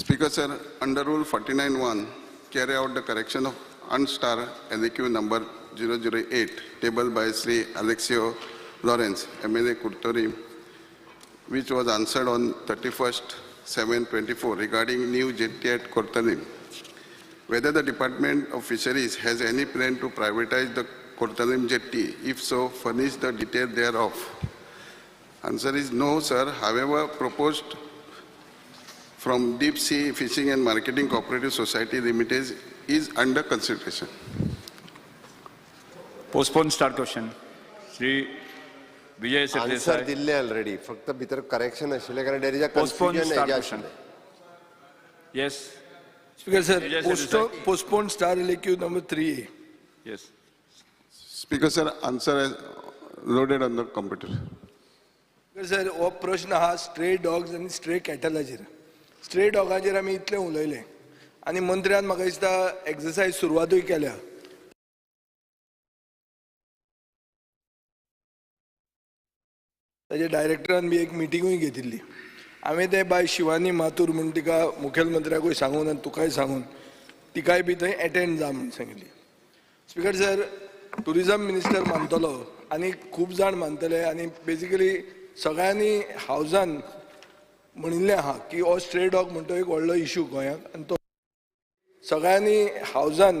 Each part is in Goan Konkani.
Speaker sir, under Rule 49(1), carry out the correction of unstar LAQ number 008 table by Sri Alexio Lawrence, MLA Curtorim, which was answered on 31st/7/24 regarding new jetty at Cortalim. Whether the Department of Fisheries has any plan to privatize the Cortalim jetty, if so, furnish the detail thereof. Answer is no, sir. However, proposed from Deep Sea Fishing and Marketing Cooperative Society Limited is under consideration. Postpone star question. Shri Vijay answer Sardesai. दिल्ले ऑलरेडी, फक्त भितर करेक्शन आशिल्लें कारण there is a Postpone confusion. Star हेजें question. आशिल्लें. Yes. Speaker sir, Vijay Sardesai. Postpone star LAQ number 3. Yes. Speaker sir, answer is loaded on the computer. Speaker sir, हो प्रश्न आहा स्ट्रे डॉग्स आनी स्ट्रे कॅटलाचेर. स्ट्रे डॉगाचेर आमी इतलें उलयले आनी मंत्र्यान म्हाका दिसता एक्सरसायज सुरवातूय केल्या. ताजे डायरेक्टरान बी एक मिटिंगूय घेतिल्ली. हांवें तें बाय शिवानी माथूर म्हूण तिका मुखेलमंत्र्याकूय सांगून आनी तुकाय सांगून तिकाय बी थंय एटेंड जा म्हूण सांगिल्ली. स्पिकर सर, टुरिजम मिनिस्टर मानतलो आनी खूब जाण मानतले आनी बेजिकली सगळ्यांनी हावजान म्हणिल्लें आहा की हो स्ट्रे डॉग म्हणटा एक व्हडलो इशू गोंयांत आनी तो सगळ्यांनी हावजान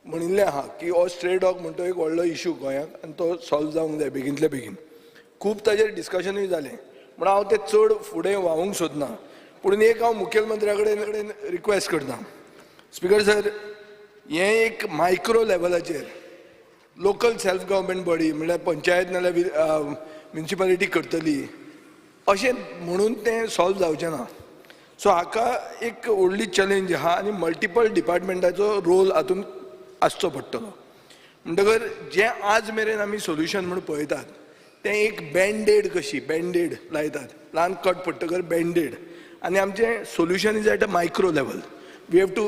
म्हणिल्लें आहा की हो स्ट्रे डॉग म्हणटा एक व्हडलो इशू गोंयांत आनी तो सॉल्व जावंक जाय बेगीनतले बेगीन. खूब ताजेर डिस्कशनूय जालें म्हण हांव तें चड फुडें व्हांवूंक सोदना, पूण एक हांव मुखेलमंत्र्या कडेन रिक्वेस्ट करता. स्पिकर सर, हें एक मायक्रो लेवलाचेर लोकल सेल्फ गव्हर्मेंट बॉडी म्हणल्यार पंचायत नाल्यार म्युनिसिपालिटी करतली अशें म्हणून तें सॉल्व जावचें ना. सो हाका एक व्हडली चॅलेंज आहा आनी मल्टिपल डिपार्टमेंटाचो रोल हातूंत आसचो पडटलो. म्हणटकर जें आज मेरेन आमी सोल्युशन म्हूण पळयतात तें एक बँडेड कशी बँडेड लायतात, ल्हान कट पडटकर बँडेड, आनी आमचें solution is at a micro level. We have to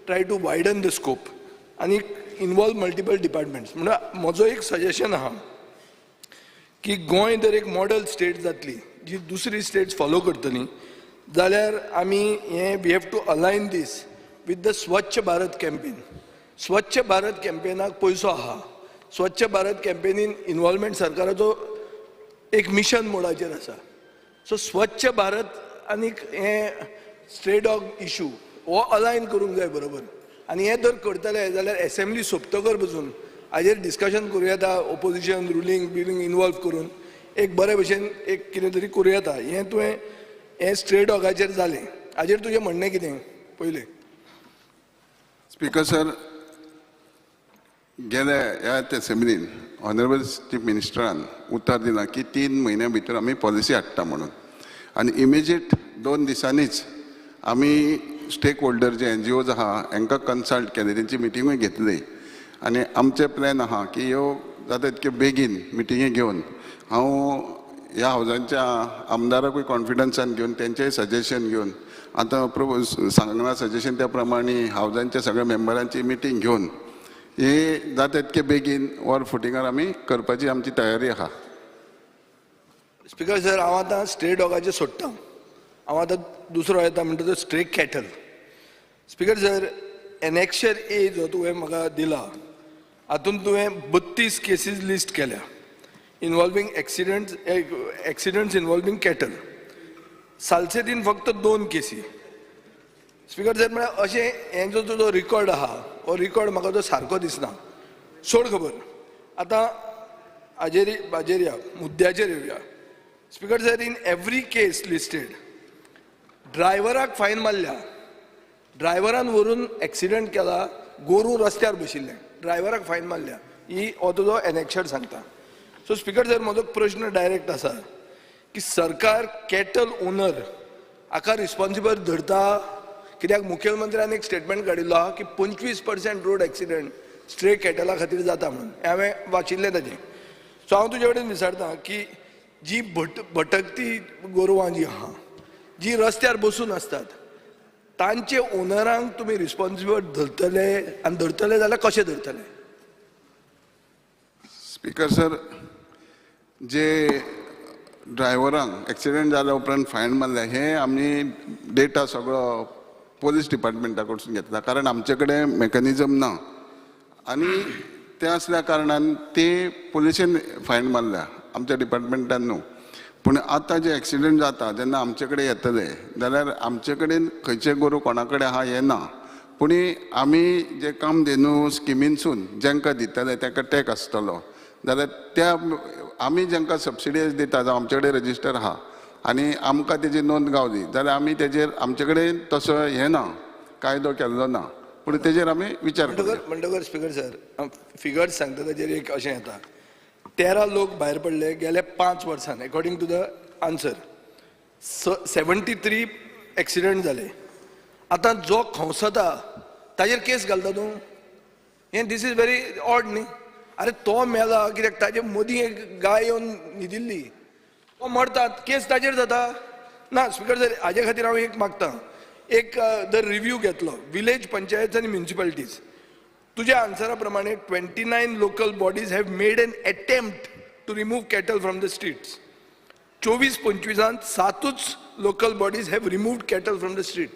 try to widen the scope आनी इनवॉल्व मल्टिपल डिपार्टमेंट्स. म्हणून म्हजो एक सजेशन आहा की गोंय जर एक मॉडल स्टेट जातली जी दुसरी स्टेट्स फॉलो करतली जाल्यार आमी हें we have to align this with the Swachh Bharat campaign. Swachh Bharat कॅम्पेनाक पयसो आहा, स्वच्छ भारत कॅम्पेनीन इनवॉल्वमेंट सरकाराचो एक मिशन मोडाचेर आसा. सो स्वच्छ भारत आनीक हें स्ट्रे डॉग इशू हो अलायन करूंक जाय बरोबर. आनी हें जर करतले जाल्यार एसेंब्ली सोंपतकर पसून हाजेर डिस्कशन करूं येता, ओपोजिशन रुलींग बिलींग इनवॉल्व करून एक बरे भशेन एक कितें तरी करूं येता. हें तुवें हें स्ट्रे डॉगाचेर जालें, हाजेर तुजें म्हणणें कितें पयलें? स्पीकर सर, गेल्या ह्या असेंब्लीन ऑनरेबल चीफ मिनिस्टरान उतर दिलां की 3 म्हयन्या भितर आमी पॉलिसी हाडटा म्हणून, आनी इमिजिएट 2 दिसांनीच आमी स्टेक होल्डर जे एनजीओज आहा हांकां कन्सल्ट केले, तेंची मिटिंगूय घेतली आनी आमचे प्लॅन आहा की ह्यो जाता तितक्यो बेगीन मिटिंगी घेवन हांव ह्या हावजांच्या आमदाराकूय कॉन्फिडन्सान घेवन तेंचेय सजेशन घेवन आतां सांगलां सजेशन त्या प्रमाणे हावजांच्या सगळ्या मेंबरांची मिटींग घेवन हे जाता तितके बेगीन वर फुटिंगार आमी करपाची आमची तयारी आहा. स्पिकर सर, हांव आतां स्ट्रे डॉगाचें सोडटा, हांव आतां दुसरो येता म्हणटा तो stray cattle. Speaker sir, annexure A जो तुवें म्हाका दिला हातूंत तुवें 32 केसीस लिस्ट केल्या इनवॉल्वींग एक्सिडंट्स इनवॉल्वींग कॅटल. सालसेतीन फक्त 2 केसी. स्पिकर सर, म्हळ्यार अशें हें जो तुजो रिकॉर्ड आहा हो रिकॉर्ड म्हाका तो सारको दिसना. सोड खबर, आतां हाजेर हाजेर या मुद्द्याचेर येवया. Speaker sir, in every case listed ड्रायव्हराक fine मारल्या, ड्रायव्हरान व्हरून एक्सिडंट केला, गोरू रस्त्यार बशिल्लें, ड्रायव्हराक फायन मारल्या, ही हो तुजो एनेक्शर सांगता. सो स्पिकर सर, म्हजो प्रश्न डायरेक्ट आसा की सरकार कॅटल ओनर हाका रिस्पॉन्सिबल धरता कित्याक मुखेलमंत्र्यान एक स्टेटमेंट काडिल्लो आहा की 25% रोड एक्सिडंट स्ट्रे कॅटला खातीर जाता म्हणून, हें हांवें वाचिल्लें ताजें. सो हांव तुजे कडेन विचारता की जी भटकती गोरवां जी आहा जी रस्त्यार बसून आसतात तांचे ओनरांक तुमी रिस्पॉन्सिबल धरतले आनी धरतले जाल्यार कशें धरतले? स्पिकर सर, जे ड्रायव्हरांक एक्सिडंट जाल्या उपरांत फायन मारल्या हें आमी डेटा सगळो पोलीस डिपार्टमेंटा कडसून घेतला, कारण आमचे कडेन मॅकनिजम ना आनी ते आसल्या कारणान ते पोलिशेन फायन मारल्या, आमच्या डिपार्टमेंटान न्हू. पूण आतां जे एक्सिडंट जाता जेन्ना आमचे कडेन येतले जाल्यार आमचे कडेन खंयचे गोरू कोणा कडेन आहा हें ना, पूण आमी जे कामधेनू स्किमीनसून जांकां दितले तांकां टॅक आसतलो जाल्यार त्या आमी जांकां सबसिडीज दिता, जावं आमचे कडेन रजिस्टर आहा आनी आमकां तेजी नोंद गावली जाल्यार आमी तेजेर आमचे कडेन तसो हें ना, कायदो केल्लो ना, पूण तेजेर आमी विचार करूया. म्हणटकर स्पीकर सर फिगर्स सांगता ताजेर एक अशें येता, 13 लोक भायर पडले गेल्या 5 वर्सान according to the answer 73 accident जाले. आतां जो खंवसता ताजेर केस घालता तूं, हें this is very odd न्ही. अरे तो मेला कित्याक ताजे मदीं एक गाय येवन न्हिदिल्ली, तो मरतात केस ताजेर जाता ना. स्पीकर सर हाजे खातीर हांव एक मागता, एक the review घेतलो विलेज पंचायत आनी म्युनिसिपालिटीज, तुज्या आन्सरा प्रमाणे 29 local bodies have made an attempt to remove cattle from the streets. 24-25 सातूच local bodies have removed cattle from the street.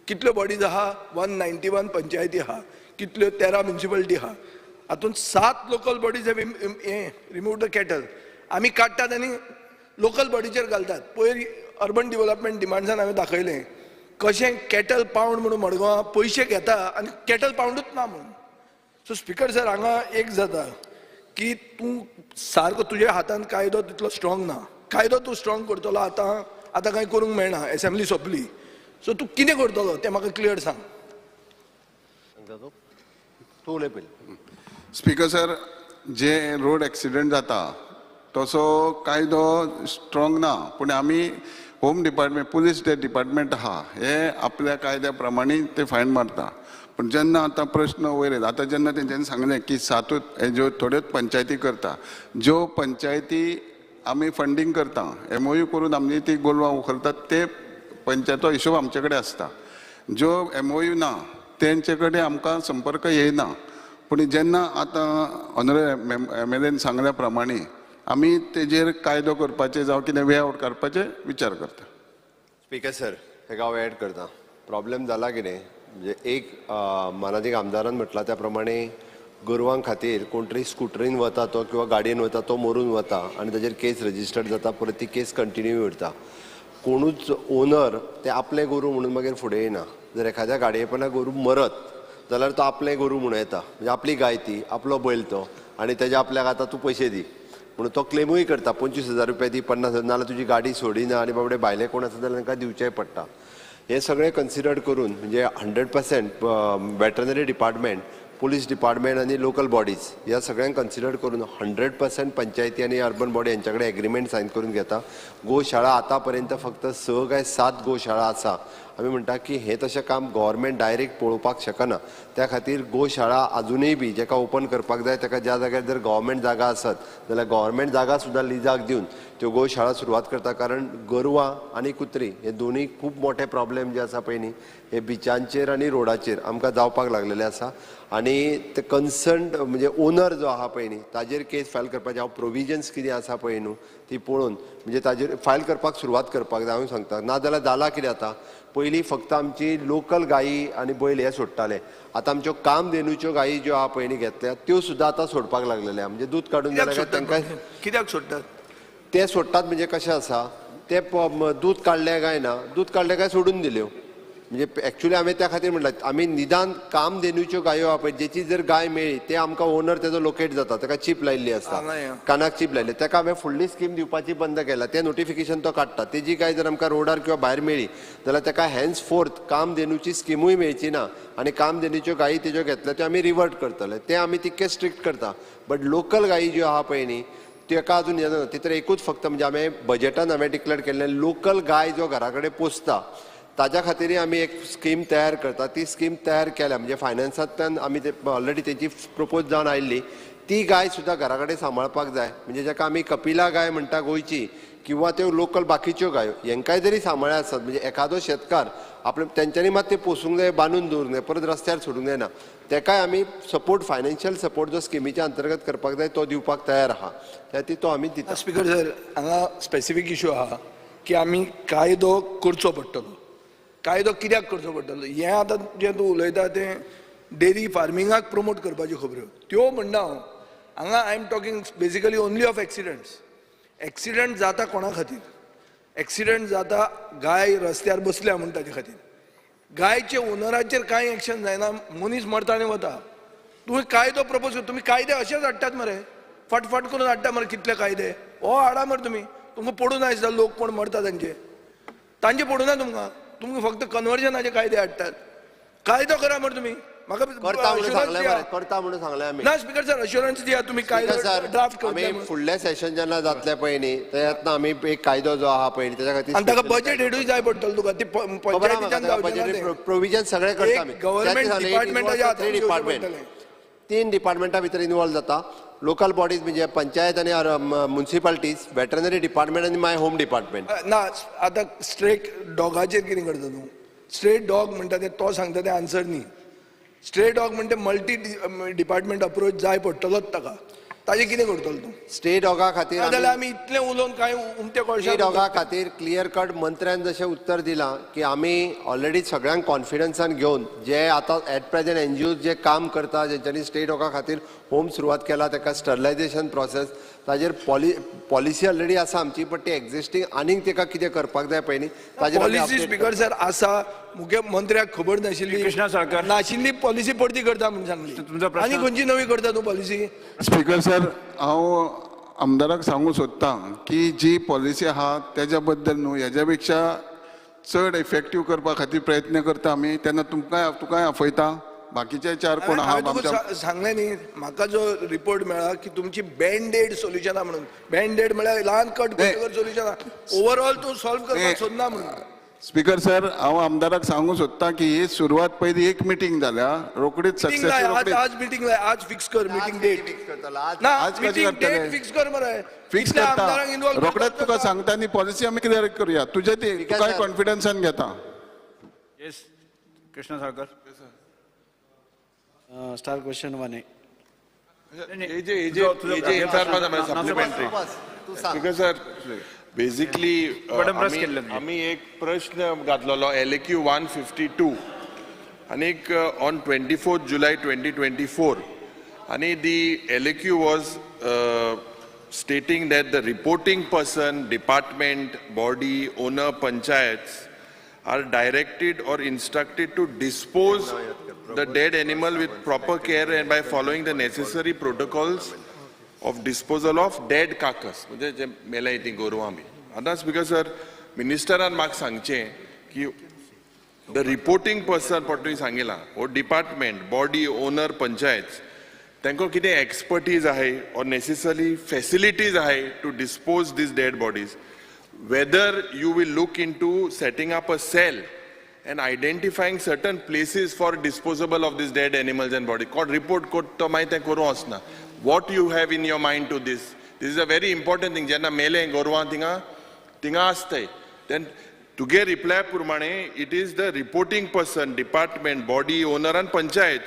कितल्यो बॉडीज आहा? 191 पंचायती आहा, कितल्यो 13 म्युनिसिपालिटी आहा, हातूंत 7 local bodies have remove the cattle. आमी काडटात आनी लोकल बॉडीचेर घालतात. पयर अर्बन डिवलपमेंट डिमांड्सान हांवें दाखयलें कशें कॅटल पावंड म्हणून मडगांवां पयशे घेता आनी कॅटल पावंडूच ना म्हणून. सो स्पीकर सर हांगा एक जाता की तूं सारको तुज्या हातान कायदो तितलो स्ट्रॉंग ना, कायदो तूं स्ट्रॉंग करतलो आतां आतां कांय करूंक मेळना, एसेंब्ली सोंपली, सो तूं कितें करतलो तें म्हाका क्लियर सांग. तूं उलय पयलीं. स्पीकर सर जे रोड एक्सिडंट जाता तसो कायदो स्ट्रॉंग ना, पूण आमी होम डिपार्टमेंट पुलीस जे डिपार्टमेंट आहा हे आपल्या कायद्या प्रमाणे ते फायन मारता. पूण जेन्ना आतां प्रश्न वयर येता, आतां जेन्ना तेंच्यांनी सांगलें की सातूच ज्यो थोड्योच पंचायती करता, ज्यो पंचायती आमी फंडींग करता MOU करून आमी ती गोरवां उखलतात ते पंचायतीचो हिशोब आमचे कडेन आसता, ज्यो MOU ना तेंचे कडेन आमकां संपर्क येयना. पूण जेन्ना आतां ऑनरेबल MLA सांगल्या प्रमाणे आमी तेजेर कायदो करपाचे जावं कितें वे आवट काडपाचे विचार करता. स्पीकर सर हेका हांव एड करता. प्रॉब्लेम जाला कितें म्हणजे एक मानादीक आमदारान म्हटलां त्या प्रमाणे गोरवां खातीर कोण तरी स्कुटरीन वता तो किंवा गाडयेन वता तो मरून वता आनी ताजेर केस रजिस्टर्ड जाता, परत ती केस कंटिन्यू उरता. कोणूच ओनर ते आपलें गोरू म्हणून मागीर फुडें येना. जर एखाद्या गाडये पडल्यान गोरू मरत जाल्यार तो आपलें गोरू म्हणून येता, म्हणजे आपली गाय ती, आपलो बैल तो, आनी तेज्या आपल्याक आतां तूं पयशे दी म्हणून तो क्लेमूय करता, 25,000 रुपया दी, 50,000, नाजाल्यार तुजी गाडी सोडिना आनी बाबडे भायले कोण आसा जाल्यार तांकां दिवचेंय पडटा. हें सगळें कन्सिडर करून म्हणजे 100% वेटरनरी डिपार्टमेंट, पुलीस डिपार्टमेंट आनी लोकल बॉडीज ह्या सगळ्यांक कन्सिडर करून 100% पंचायती आनी अर्बन बॉडी हेंच्या कडेन एग्रीमेंट सायन करून घेता. गोशाळा आतां पर्यंत फक्त 6 काय 7 गोशाळा आसा. आमी म्हणटा की हें तशें काम गव्हर्मेंट डायरेक्ट पळोवपाक शकना, त्या खातीर गोशाळा आजुनूय बी जेका ओपन करपाक जाय ताका ज्या जाग्यार जर गव्हर्मेंट जागा आसत जाल्यार गव्हर्मेंट जागा सुद्दां लिजाक दिवन त्यो गोशाळा सुरवात करता. कारण गोरवां आनी कुत्री हे दोनूय खूब मोठे प्रॉब्लेम जे आसा पळय न्ही हे बिचांचेर आनी रोडाचेर आमकां जावपाक लागलेले आसा. आनी ते कन्सर्न म्हणजे ओनर जो आहा पळय न्ही ताजेर केस फायल करपाचे हांव प्रोविजन्स कितें आसा पळय न्हू ती पळोवन म्हणजे ताजेर फायल करपाक सुरवात करपाक जाय हांव सांगता. नाजाल्यार जालां कितें आतां, पयलीं फक्त आमची लोकल गायी आनी बैल हे सोडटाले, आतां आमच्यो कामधेनूच्यो गायी ज्यो आहा पळय न्ही घेतल्या त्यो सुद्दां आतां सोडपाक लागलेले. म्हणजे दूद काडून जाल्यार तांकां कित्याक सोडटात ते सोडटात म्हणजे कशें आसा ते दूद काडलें काय ना, दूद काडलें काय सोडून दिल्यो. म्हणजे एक्चुअली हांवें त्या खातीर म्हणलां आमी निदान कामधेनूच्यो गायो आहा पळय जेची जर गाय मेळ्ळी ते आमकां ओनर तेजो लोकेट जाता, ताका चीप लायिल्ली आसता, कानाक चीप लायिल्ली, ताका हांवें फुडली स्कीम दिवपाची बंद केला. तें नोटिफिकेशन तो काडटा, तेजी गाय जर आमकां रोडार किंवा भायर मेळ्ळी जाल्यार ताका हॅन्स फोर्थ कामधेनूची स्किमूय मेळची ना आनी कामधेनूच्यो गायी तेज्यो घेतल्या त्यो आमी रिवर्ट करतले. तें आमी तितकें स्ट्रिक्ट करता. बट लोकल गायी ज्यो आहा पळय न्ही ताका अजून येना. तितून एकूच फक्त म्हणजे हांवें बजेटान हांवें डिक्लेर केल्लें लोकल गाय जो घरा कडेन पोसता ताज्या खातीरय आमी एक स्कीम तयार करता. ती स्कीम तयार केल्या म्हणजे फायनान्सांतल्यान आमी ते ऑलरेडी तेजी प्रपोज जावन आयिल्ली ती गाय सुद्दां घरा कडेन सांबाळपाक जाय. म्हणजे जाका आमी कपिला गाय म्हणटा गोंयची किंवा त्यो लोकल बाकीच्यो गायो हेंकाय जरी सांबाळ्ळे आसत म्हणजे एखादो शेतकार आपले तेंच्यांनी मात ते पोसूंक जाय, बांदून दवरूंक जाय, परत रस्त्यार सोडूंक जायना. तेकाय आमी सपोर्ट, फायनान्शियल सपोर्ट जो स्किमीच्या अंतर्गत करपाक जाय तो दिवपाक तयार आहा, त्या खातीर तो आमी दिता. स्पीकर सर, हांगा स्पेसिफीक इशू आहा की आमी कायदो करचो पडटलो. कायदो कित्याक करचो पडटलो हें आतां जें तूं उलयता तें डेरी फार्मिंगाक प्रमोट करपाच्यो खबऱ्यो त्यो म्हणना हांव. हांगा I am talking basically only of accidents. Accident जाता कोणा खातीर? एक्सिडंट जाता गाय रस्त्यार बसल्या म्हूण ताजे खातीर. गायचे ओनराचेर कांय एक्शन जायना, मनीस मरता आनी वता. तुवें कायदो प्रपोज, तुमी कायदे अशेच हाडटात मरे, फटफट करून हाडटा मरे. कितले कायदे हो हाडा मरे तुमी. तुमकां पडून आसता लोक कोण मरता तांचे तांचे पडूना तुमकां. तुमकां फक्त कन्वर्जनाचे कायदे हाडटात. कायदो करा मरे तुमी. म्हाका करता म्हणून assurance सांगलें दिया. मरे, करता म्हणून सांगलें आमी. ना स्पीकर सर, अश्युरन्स दिया तुमी कायदो सर, ड्राफ्ट आमी करतले. फुडल्या सेशन जेन्ना जातलें पळय न्ही, तेन्ना आमी एक कायदो जो आहा पळय न्ही, तेच्या खातीर आनी ताका बजेट हेडूय जाय पडटलो तुका ती खबर आहा पंचायतीच्यान म्हाका. जावचें ना बजेट तें. प्रोविजन सगळें करता आमी. एक government department च्या हातान घेवचें डिपार्टमेंट पडटलें. तीन डिपार्टमेंटा भितर इन्वॉल्व जाता. लोकल बॉडीज म्हणजे पंचायत आनी म्युन्सिपालिटीज, वेटरनरी डिपार्टमेंट आनी माय होम डिपार्टमेंट. ना, आतां स्ट्रे डॉगाचेर कितें करता तूं? स्ट्रे डॉग म्हणटा ते तो सांगता ते आन्सर न्ही. स्ट्रे डॉग म्हणटा मल्टी डिपार्टमेंट अप्रोच जाय पडटलोच ताका. ताजें कितें करतलो तूं? स्ट्रे डॉगा खातीर नाजाल्यार आमी इतलें उलोवन कांय उमते स्ट्रे कोळशा. डॉगा खातीर क्लियर कट मंत्र्यान जशें उत्तर दिलां की आमी ऑलरेडी सगळ्यांक कॉन्फिडन्सान घेवन जे आतां एट प्रेझेंट एनजीओ जे काम करता, जेंच्यांनी स्ट्रे डॉगा खातीर होम सुरवात केला, ताका स्टरलायझेशन प्रोसेस ताजेर पॉलिसी ऑलरेडी आसा आमची, बट ती एक्झिस्टींग आनीक ताका कितें करपाक जाय पळय न्ही, ताजेर आमी पॉलिसी update. Speaker sir आसा. मुख्यमंत्र्याक खबर नाशिल्ली. कृष्णा साळकर. नाशिल्ली पॉलिसी परती करता म्हूण सांगली. तुमचो प्रश्न? आनी खंयची नवी करता तूं पॉलिसी? स्पीकर सर, हांव आमदाराक सांगूंक सोदतां की जी पॉलिसी आहा तेज्या बद्दल न्हू, हेज्या पेक्षा चड इफेक्टीव करपा खातीर प्रयत्न करता आमी. तेन्ना तुमकां तुकाय आपयता, बाकीचे चार कोण आहा हांवें तुका आमच्या. सांगलें न्ही, म्हाका जो रिपोर्ट मेळ्ळा की तुमची बँडेड सोल्युशनां म्हणून. बँडेड म्हळ्यार ल्हान कट नाही. सोल्युशनां, ओवरऑल तूं सॉल्व करपाक नाही. सोदना म्हणून. स्पीकर सर, हांव आमदाराक सांगूंक सोदतां की ही सुरवात पयली एक मिटींग जाल्या रोखडीच मिटींग लाय सक्सेसफूल आज. रोखडीच. आज मिटींग लाय, आज फिक्स कर मिटींग डेट. फिक्स करतलो आज. ना. आज कशें मिटींग करतले? डेट फिक्स कर मरे. फिक्स कितल्या करता आमदारांक इन्वॉल्व रोखडेच तुका सांगता न्ही, पॉलिसी आमी क्लियर करूया तुजे ती. आहे, तुकाय सर. कॉन्फिडन्सान घेता. Yes, Krishna Salkar. Star question 1A. हे जे विचारपा सप्लिमेंटरी. बस, तूं सांग. Because sir, basically button press केल्लें तुवें. आमी एक प्रश्न घातलेलो LAQ 152 आनीक on 24 July 2024 आनी the LAQ was stating that the reporting person, department, body, owner, panchayats are directed or instructed to dispose the dead animal with proper care and by following the necessary protocols of disposal of dead carcass, म्हणजे जे मेल्या ती गोरवां बी. आतां स्पीकर सर, मिनिस्टरान म्हाका सांगचें की the reporting person पण तुवें सांगिलां हो डिपार्टमेंट, बॉडी, ओनर, पंचायत, तांकां कितें एक्सपर्टीज आहाय or necessary facilities आहाय to dispose these dead bodies, whether you will look into setting up a cell and identifying certain places for disposable of these dead animals and body. कोण रिपोर्ट कोत्ता मागीर तें करूं वचना. What you have in your mind to this? This is a very important thing. जेन्ना मेलें गोरवां थिंगा थिंगा आसताय, then तुगे रिप्लाय प्रमाणे it is the reporting person, department, body, owner आनी पंचायत,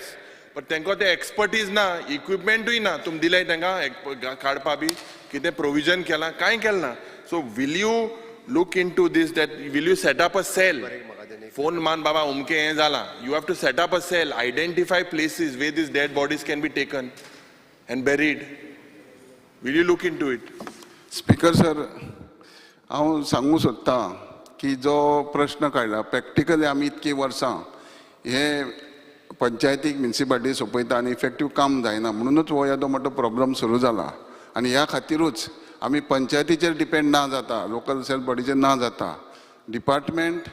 बट तांकां ते एक्सपर्टीज ना, इक्विपमेंटूय ना. तुमी दिलें तांकां काडपा बी कितें प्रोविजन केलां? कांय केलें ना. So will you look into this, that will you set up a cell? Phone मान बाबा अमकें हें जालां, you have to set up a cell, identify places where these dead bodies can be taken and buried. Will you look into it? Speaker sir, हांव सांगूंक सोदतां की जो प्रश्न काडला, प्रॅक्टिकली आमी इतकीं वर्सां हे पंचायतीक म्युन्सिपालिटी सोंपयता आनी इफेक्टीव काम जायना, म्हणुनूच हो येदो मोठो प्रॉब्लम सुरू जाला. आनी ह्या खातिरूच आमी पंचायतीचेर डिपेंड ना जाता, लोकल सेल्फ बॉडीचेर ना जाता, डिपार्टमेंट,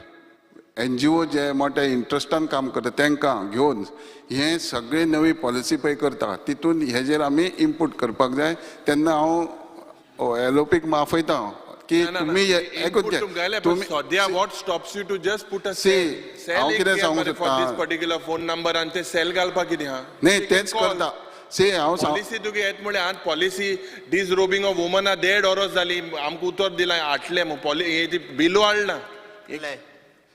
एनजीओ जे मोठ्या इंट्रस्टान काम करता तांकां घेवन हें सगळें नवी पॉलिसी पळय करता, तितून हेजेर आमी इनपूट करपाक जाय. तेन्ना हांव एलओपीक आपयता की तुमी आयकून घे, तुमी सद्या what stops you to just put a See, हांव कितें सांगूंक फॉर सोदतां? दीस पर्टिक्युलर फोन नंबर आनी ते सेल घालपा कितें आहा? न्ही, तेंच करता. सी, हांव सांग पॉलिसी तुगे येत म्हळ्यार आतां पॉलिसी डिसरोबिंग ऑफ वुमन देड वरस जाली, आमकां उतर दिलां, हाडलें पॉलि हे बिलो हाडलां. कितलें?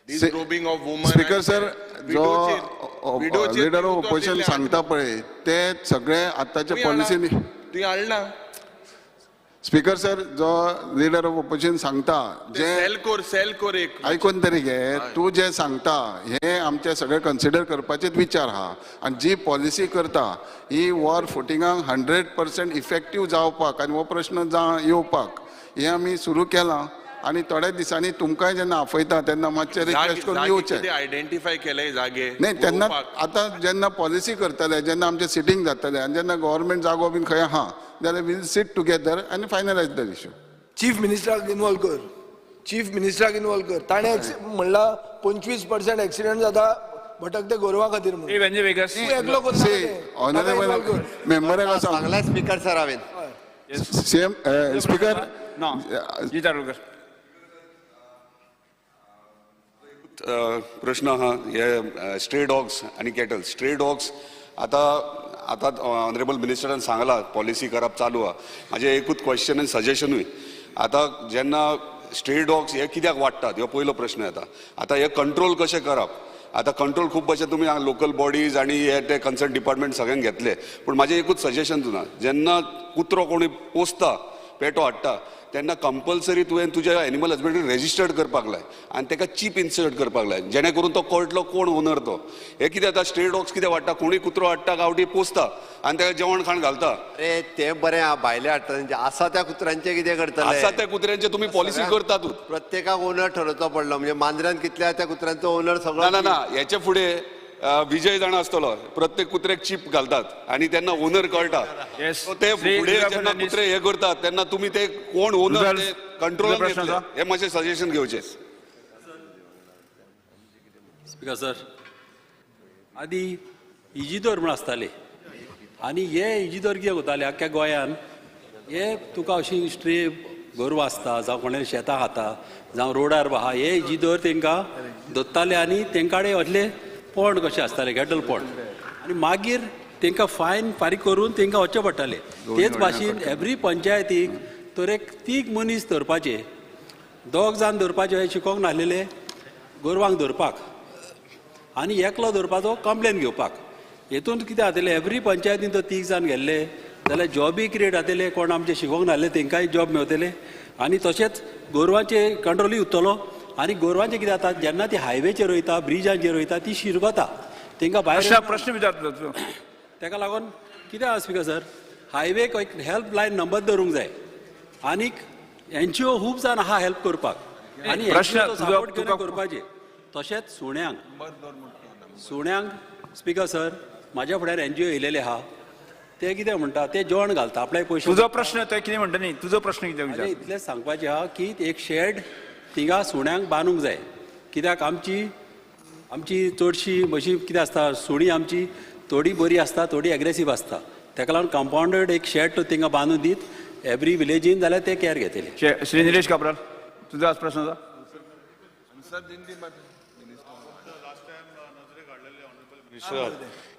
Disrobing of woman. Speaker sir, जो लिडर ऑफ ओपोजिशन सांगता पळय ते सगळे आतांच्या पॉलिसीनी तुवें हाडना. स्पीकर सर, जो लिडर ऑफ ओपोजिशन सांगता जे सेल कोर, सेल कोर एक आयकून तरी घे. तूं जें सांगता हें आमचे सगळे कन्सिडर करपाचेच विचार आहा आनी जी पॉलिसी करता ही वॉर फुटिंगाक 100% इफेक्टीव जावपाक आनी हो प्रश्न जा येवपाक हें आमी सुरू केलां आनी थोड्या दिसांनी तुमकांय जेन्ना आपयता तेन्ना मातशें रिक्वेस्ट करून येवचें. आयडेंटिफाय केले जागे न्ही तेन्ना आतां जेन्ना पॉलिसी करतले, जेन्ना आमचें सिटींग जातलें आनी जेन्ना गव्हर्मेंट जागो बीन खंय आहा जाल्यार वील सीट टुगेदर आनी फायनलायज the issue. Chief मिनिस्टराक इनवॉल्व कर, चीफ मिनिस्टराक इनवॉल्व कर. ताणें म्हणला 25% एक्सिडंट जाता भटकते गोरवां खातीर म्हणून. श्री वेंजे वेगस. तूं एकलो करना सी तें. ऑनरेबल ताका इनवॉल्व कर. मेंबराक सांग. सांगला स्पीकर सर हांवें. Same speaker. ना, जी दारोलकर. प्रश्न आहा हे स्ट्रे डॉग्स आनी कॅटल. स्ट्रे डॉग्स आतां आतां ऑनरेबल मिनिस्टरान सांगलां पॉलिसी करप चालू आहा. म्हाजें एकूच क्वेश्चन आनी सजेशनूय, आतां जेन्ना स्ट्रे डॉग्स हे कित्याक वाडटात हो पयलो प्रश्न येता. आतां हे कंट्रोल कशें करप? आतां कंट्रोल खूब भशेन तुमी लोकल बॉडीज आनी हे ते कन्सर्न डिपार्टमेंट सगळ्यांक घेतले, पूण म्हाजें एकूच सजेशन तुना, जेन्ना कुत्रो कोणी पोसता, पेटो हाडटा तेन्ना कंपल्सरी तुवें तुज्या एनिमल हजबंडरी रेजिस्टर्ड करपाक लाय आनी ताका चीप इन्सर्ट करपाक लाय, जेणे करून तो कळटलो कोण ओनर तो. हे कितें जाता, स्ट्रे डॉग्स कितें वाडटा, कोणूय कुत्रो हाडटा गांवठी पोसता आनी ताका जेवण खाण घालता. अरे ते बरें आहा, भायले हाडटा तेंचे आसा त्या कुत्र्यांचे कितें करतले? आसा त्या कुत्र्यांचे तुमी पॉलिसी करतातूच. प्रत्येकाक ओनर ठरोवचो पडलो म्हणजे मांद्र्यान कितल्या त्या कुत्र्यांचो ओनर सगळो. ना ना, हेचे फुडें विजय जाणा आसतलो, प्रत्येक कुत्र्याक चीप घालतात आनी तेन्ना ओनर कळटा. ते फुडें जेन्ना कुत्रे हे करतात तेन्ना तुमी ते कोण ओनर ते कंट्रोल घेतले, हे मातशें सजेशन घेवचें. स्पीकर सर, आदी इजिदोर म्हूण आसताले आनी हे इजिदोर कितें करताले आख्ख्या गोंयान, हे तुका अशी स्ट्रे गोरवां आसता जावं कोणाले शेतां खाता जावं रोडार आहा, हे इजिदोर तांकां दोत्ताले आनी तांकां कडेन असले पोंड कशें आसताले, कॅटल पोंड, आनी मागीर तांकां फायन फारीक करून तांकां वचचें पडटालें. तेच भाशेन एवरी पंचायतीक तर एक तीग मनीस धरपाचे, दोग जाण धरपाचे हे शिकोंक नासलेले गोरवांक धरपाक आनी एकलो धरपाचो कंप्लेन घेवपाक. हेतून कितें जातलें, एवरी पंचायतीन तर तीग जाण गेल्ले जाल्यार जॉबूय क्रिएट जातले, कोण आमचे शिकोंक नासले तांकांय जॉब मेवतले आनी तशेंच गोरवांचे कंट्रोलूय उरतलो. आनी गोरवांचें कितें जाता, जेन्ना ती हायवेचेर वयता, ब्रिजांचेर वयता, ती शिरगता, तांकां भायर प्रश्न विचारता तूं. ताका लागून कितें आसा स्पीकर सर, हायवेक एक हेल्पलायन नंबर दवरूंक जाय आनीक एनजीओ खूब जाण आहा हेल्प करपाक आनी एनजीओचो सपोर्ट घेवन करपाचें. तशेंच सुण्यांक, सुण्यांक स्पीकर सर म्हाज्या फुड्यार एनजीओ येयलेले आहा, ते कितें म्हणटा, ते जेवण घालता आपले पयशे. तुजो प्रश्न ते कितें म्हणटा न्ही, तुजो प्रश्न कितें विचार? इतलेंच सांगपाचें आहा की एक शेड थिंगा सुण्यांक बांदूंक जाय, कित्याक आमची आमची चडशी अशी कितें आसता, सुणी आमची थोडी बरी आसता, थोडी एग्रेसीव आसता, ताका लागून कंपावंडेड एक शेड थिंगा बांदून दीत एवरी विलेजीन जाल्यार ते कॅर घेतले. श्री निलेश काब्राल, तुजो आज प्रश्न आसा.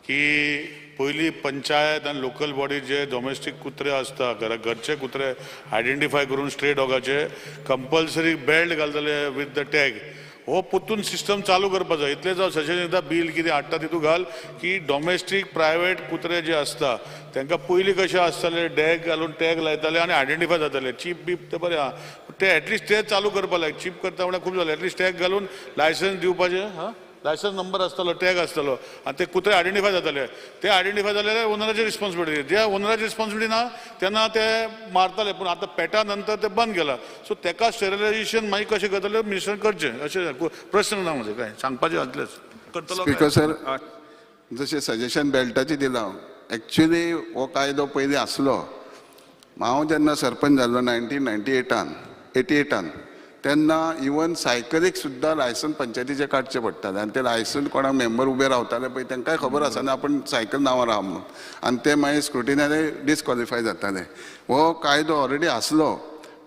की पयली पंचायत आनी लोकल बॉडी जे डोमेस्टीक कुत्रे आसता, घरचे कुत्रे आयडेंटिफाय करून स्ट्रे डॉगाचे कंपल्सरी बेल्ट घालतले विथ the tag, हो परतून सिस्टम चालू करपाक जाय. इतलें जावं सजेशन दिता, बील कितें हाडटा तितूंत घाल की डोमेस्टीक प्रायवेट कुत्रे जे आसता तांकां पयलीं कशें आसताले डॅग घालून टॅग लायताले आनी आयडेंटिफाय जाताले. चीप बीप ते बरें आहा, ते एटलिस्ट ते चालू करपाक लाय. चीप करता म्हणल्यार खूब जालें, एटलिस्ट टॅग घालून लायसन्स दिवपाचें, हां लायसन्स नंबर आसतलो, टॅग आसतलो आनी ते कुत्रे आयडेंटिफाय जाताले. ते आयडेंटिफाय जाल्यार ओनराची रिस्पॉन्सिबिलिटी, जे ओनराची रिस्पॉन्सिबिलिटी ना तेन्ना ते मारताले, पूण आतां पेटा नंतर ते बंद केला. सो तेका स्टेरिलायझेशन मागीर कशें करतले मिनिस्टरान करचें, अशें प्रश्न ना म्हजे, कांय सांगपाचें आसलेंच करतलो. स्पीकर सर, जशें सजेशन बेल्टाचें दिलां, एक्चुली हो कायदो पयलीं आसलो. हांव जेन्ना सरपंच जाल्लो 1998 88 तेन्ना इवन सायकलीक सुद्दां लायसन्स पंचायतीचें काडचें पडटालें आनी तें लायसन्स कोणाक मेंबर उबे रावताले पळय तांकांय खबर आसना आपूण सायकल नांवार आहा म्हणून, आनी ते मागीर स्क्रुटिनारे डिस्क्वॉलिफाय जाताले. हो कायदो ऑलरेडी आसलो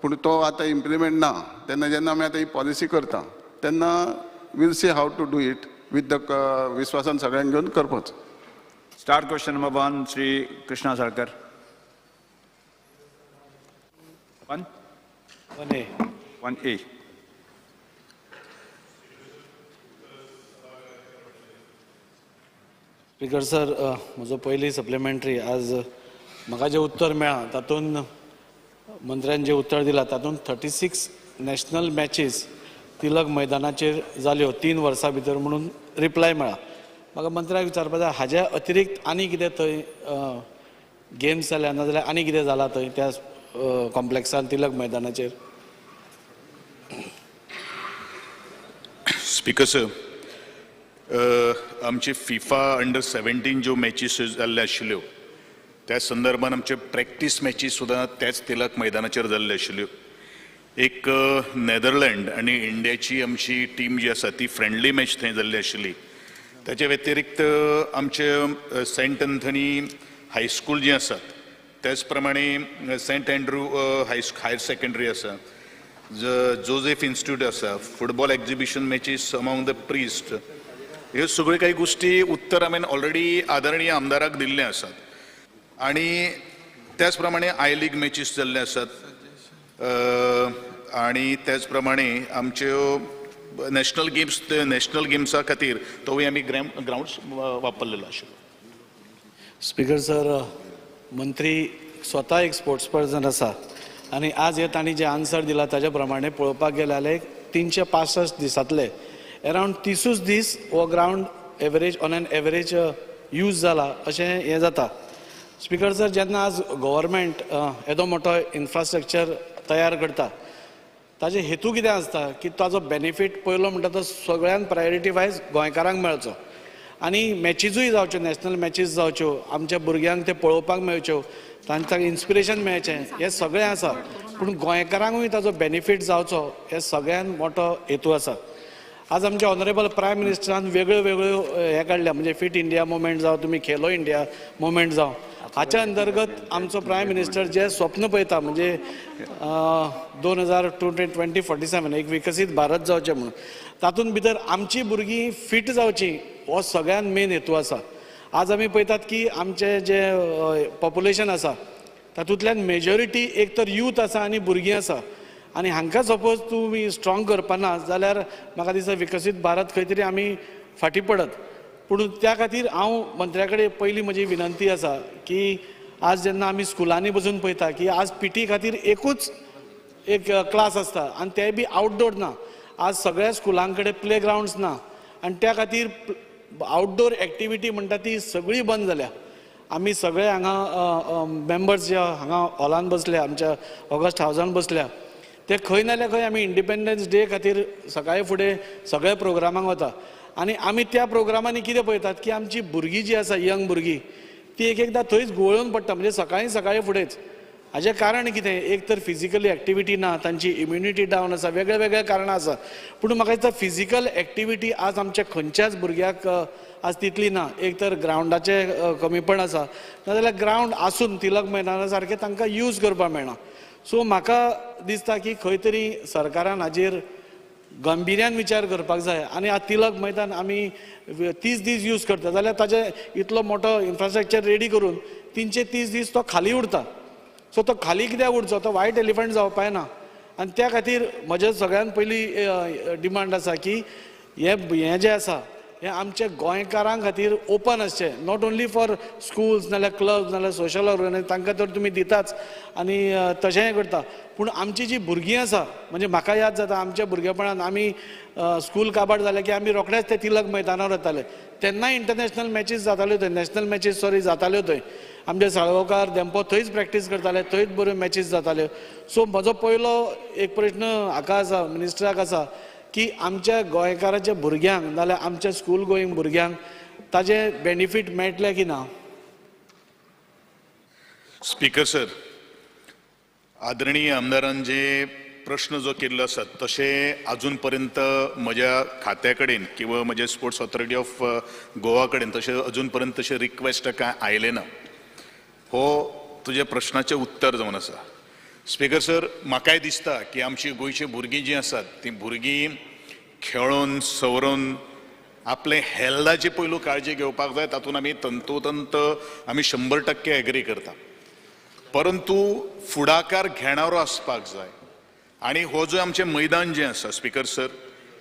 पूण तो आतां इम्प्लिमेंट ना. तेन्ना जेन्ना आमी आतां ही पॉलिसी करता तेन्ना we'll see how to do it with the विस्वासान सगळ्यांक घेवन करपाचो. Star question number 1, Shri Krishna Salkar. 1 1A. 1A. Speaker sir, म्हजो पयली सप्लिमेंटरी आज म्हाका जें उत्तर मेळ्ळां तातूंत मंत्र्यान जें उत्तर दिलां तातूंत 36 नॅशनल मॅचीस तिलक मैदानाचेर जाल्यो 3 वर्सां भितर म्हणून रिप्लाय मेळ्ळा. म्हाका मंत्र्याक विचारपा जाय हाज्या अतिरिक्त आनी कितें थंय गेम्स जाल्या नाजाल्यार आनी कितें जालां थंय त्या कॉम्प्लेक्सान तिलक मैदानाचेर? स्पीकर सर, आमचे फिफा अंडर 17 ज्यो मॅचीस जाल्ल्यो आशिल्ल्यो त्या संदर्भान आमचे प्रॅक्टीस मॅची सुद्दां त्याच तिलक मैदानाचेर जाल्ल्यो आशिल्ल्यो. एक नेदरलँड आनी इंडियाची आमची टीम जी आसा ती फ्रेंडली मॅच थंय जाल्ली आशिल्ली. ताचे व्यतिरिक्त आमचे सेंट अंथनी हायस्कूल जी आसात त्याच प्रमाणे सेंट अँड्रू हायर सेकंडरी आसा, जोझेफ इन्स्टिट्यूट आसा, football exhibition matches among the priest, ह्यो सगळ्यो काही गोश्टी उत्तर हांवें ऑलरेडी आदरणीय आमदाराक दिल्ले आसात. आनी त्याच प्रमाणे I league matches जाल्ले आसात आनी त्याच प्रमाणे आमच्यो नॅशनल गेम्स, नॅशनल गेम्सा खातीर तोवूय आमी ग्रावंड वापरलेलो आशिल्लो. स्पीकर सर, मंत्री स्वता एक स्पोर्ट्स पर्सन आसा आनी आज हे तांणी जे आन्सर दिला ताज्या प्रमाणे पळोवपाक गेले जाल्यार 365 दिसांतले अरावंड 30 दीस हो ground average on an average use जाला अशें हें जाता. स्पीकर सर, जेन्ना आज गव्हर्मेंट येदो मोठो इन्फ्रास्ट्रक्चर तयार करता ताजे हेतू कितें आसता की ताजो बेनिफीट पयलो म्हणटा तो सगळ्यांत प्रायोरिटी वायज गोंयकारांक मेळचो आनी मॅचीजूय जावच्यो, नॅशनल मॅचीज जावच्यो, आमच्या भुरग्यांक ते पळोवपाक मेळच्यो, तांकां इन्स्पिरेशन मेळचें, हें सगळें आसा. पूण गोंयकारांकूय ताजो बेनिफीट जावचो हे सगळ्यांत मोठो हेतू आसा. आज आमच्या ऑनरेबल प्रायम मिनिस्टरान वेगळ्यो वेगळ्यो हें काडल्या, म्हणजे फिट इंडिया मुवमेंट जावं, तुमी खेलो इंडिया मुवमेंट जावं, हाच्या अंतर्गत आमचो प्रायम मिनिस्टर जे स्वप्न पळयता म्हणजे 2047 एक विकसीत भारत जावचें म्हणून, तातूंत भितर आमची भुरगीं फिट जावची हो सगळ्यांत मेन हेतू आसा. आज आमी पळयतात की आमचें जें पॉप्युलेशन आसा तातूंतल्यान मेजॉरिटी एक तर यूथ आसा आनी भुरगीं आसा आनी हांकां सपोज तुमी स्ट्रॉंग करपाना जाल्यार म्हाका दिसता विकसीत भारत खंय तरी आमी फाटीं पडत. पूण त्या खातीर हांव मंत्र्या कडेन पयली म्हजी विनंती आसा की आज जेन्ना आमी स्कुलांनी बसून पळयता की आज पी टी खातीर एकूच एक क्लास आसता आनी तें बी आवटडोर ना. आज सगळ्या स्कुलां कडेन प्ले ग्रावंड्स ना आनी त्या खातीर आवटडोर एक्टिविटी म्हणटा ती सगळी बंद जाल्या. आमी सगळे हांगा मेंबर्स जे हांगा हॉलान बसल्या, आमच्या ऑगस्ट हावजान बसल्या, ते खंय ना जाल्यार खंय आमी इंडिपेंडन्स डे खातीर सकाळी फुडें सगळ्या प्रोग्रामांक वता आनी आमी त्या प्रोग्रामांनी कितें पळयतात की आमची भुरगीं जी आसा यंग भुरगीं ती एक एकदां थंयच घुंवळून पडटा, म्हणजे सकाळीं सकाळीं फुडेंच. हाजें कारण कितें, एक तर फिजिकली एक्टिविटी ना, तांची इम्युनिटी डावन आसा, वेगळे वेगळे कारणां आसा. पूण म्हाका दिसता फिजिकल एक्टिविटी आज आमच्या खंयच्याच भुरग्याक आज तितली ना. एक तर ग्रावंडाचें कमीपण आसा, नाजाल्यार ग्रावंड आसून तिलक मैदाना सारकें तांकां यूज करपाक मेळना. सो म्हाका दिसता की खंय तरी सरकारान हाजेर गंभिर्यान विचार करपाक जाय आनी आज तिलक मैदान आमी 30 दीस यूज करता जाल्यार ताजे इतलो मोठो इन्फ्रास्ट्रक्चर रेडी करून 330 दीस तो खाली उरता. सो तो खाली कित्याक उरचो, तो वायट एलिफंट जावपाक ना. आनी त्या खातीर म्हजें सगळ्यांत पयली डिमांड आसा की हें जें आसा हें आमच्या गोंयकारां खातीर ओपन आसचें, not only for schools नाजाल्यार क्लब्स नाजाल्यार सोशल ऑर्गनायझेशन, तांकां तर तुमी दिताच आनी तशेंय करता. पूण आमची जी भुरगीं आसा, म्हणजे म्हाका याद जाता आमच्या भुरगेपणान आमी स्कूल काबार जालें की आमी रोखडेच ते तिलक मैदानार वताले, तेन्नाय इंटरनॅशनल मॅचीस जाताल्यो थंय, नॅशनल मॅचीस सॉरी जाताल्यो थंय. आमचे साळगांवकार धेंपो थंयच प्रॅक्टीस करताले, थंयच बऱ्यो मॅचीस जाताल्यो. सो म्हजो पयलो एक प्रश्न हाका आसा, मिनिस्टराक आसा की आमच्या गोंयकाराच्या भुरग्यांक नाजाल्यार आमच्या स्कूल गोईंग भुरग्यांक ताजें बेनिफीट मेळटलें की ना? स्पीकर सर, आदरणीय आमदारान जे प्रश्न जो केल्लो आसा तशें अजून पर्यंत म्हज्या खात्या कडेन किंवा म्हज्या स्पोर्ट्स ऑथॉरिटी ऑफ गोवा कडेन तशें अजून पर्यंत तशें रिक्वेस्ट कांय आयलें ना. हो तुज्या प्रश्नाचें उत्तर जावन आसा. स्पीकर सर, म्हाकाय दिसता की आमची गोंयची भुरगीं जीं आसात तीं भुरगीं खेळोन सवरून आपले हेल्थाची पयलू काळजी घेवपाक जाय, तातूंत आमी तंतोतंत आमी 100% एग्री करता. परंतु फुडाकार घेणारो आसपाक जाय आनी हो जो आमचें मैदान जें आसा स्पीकर सर,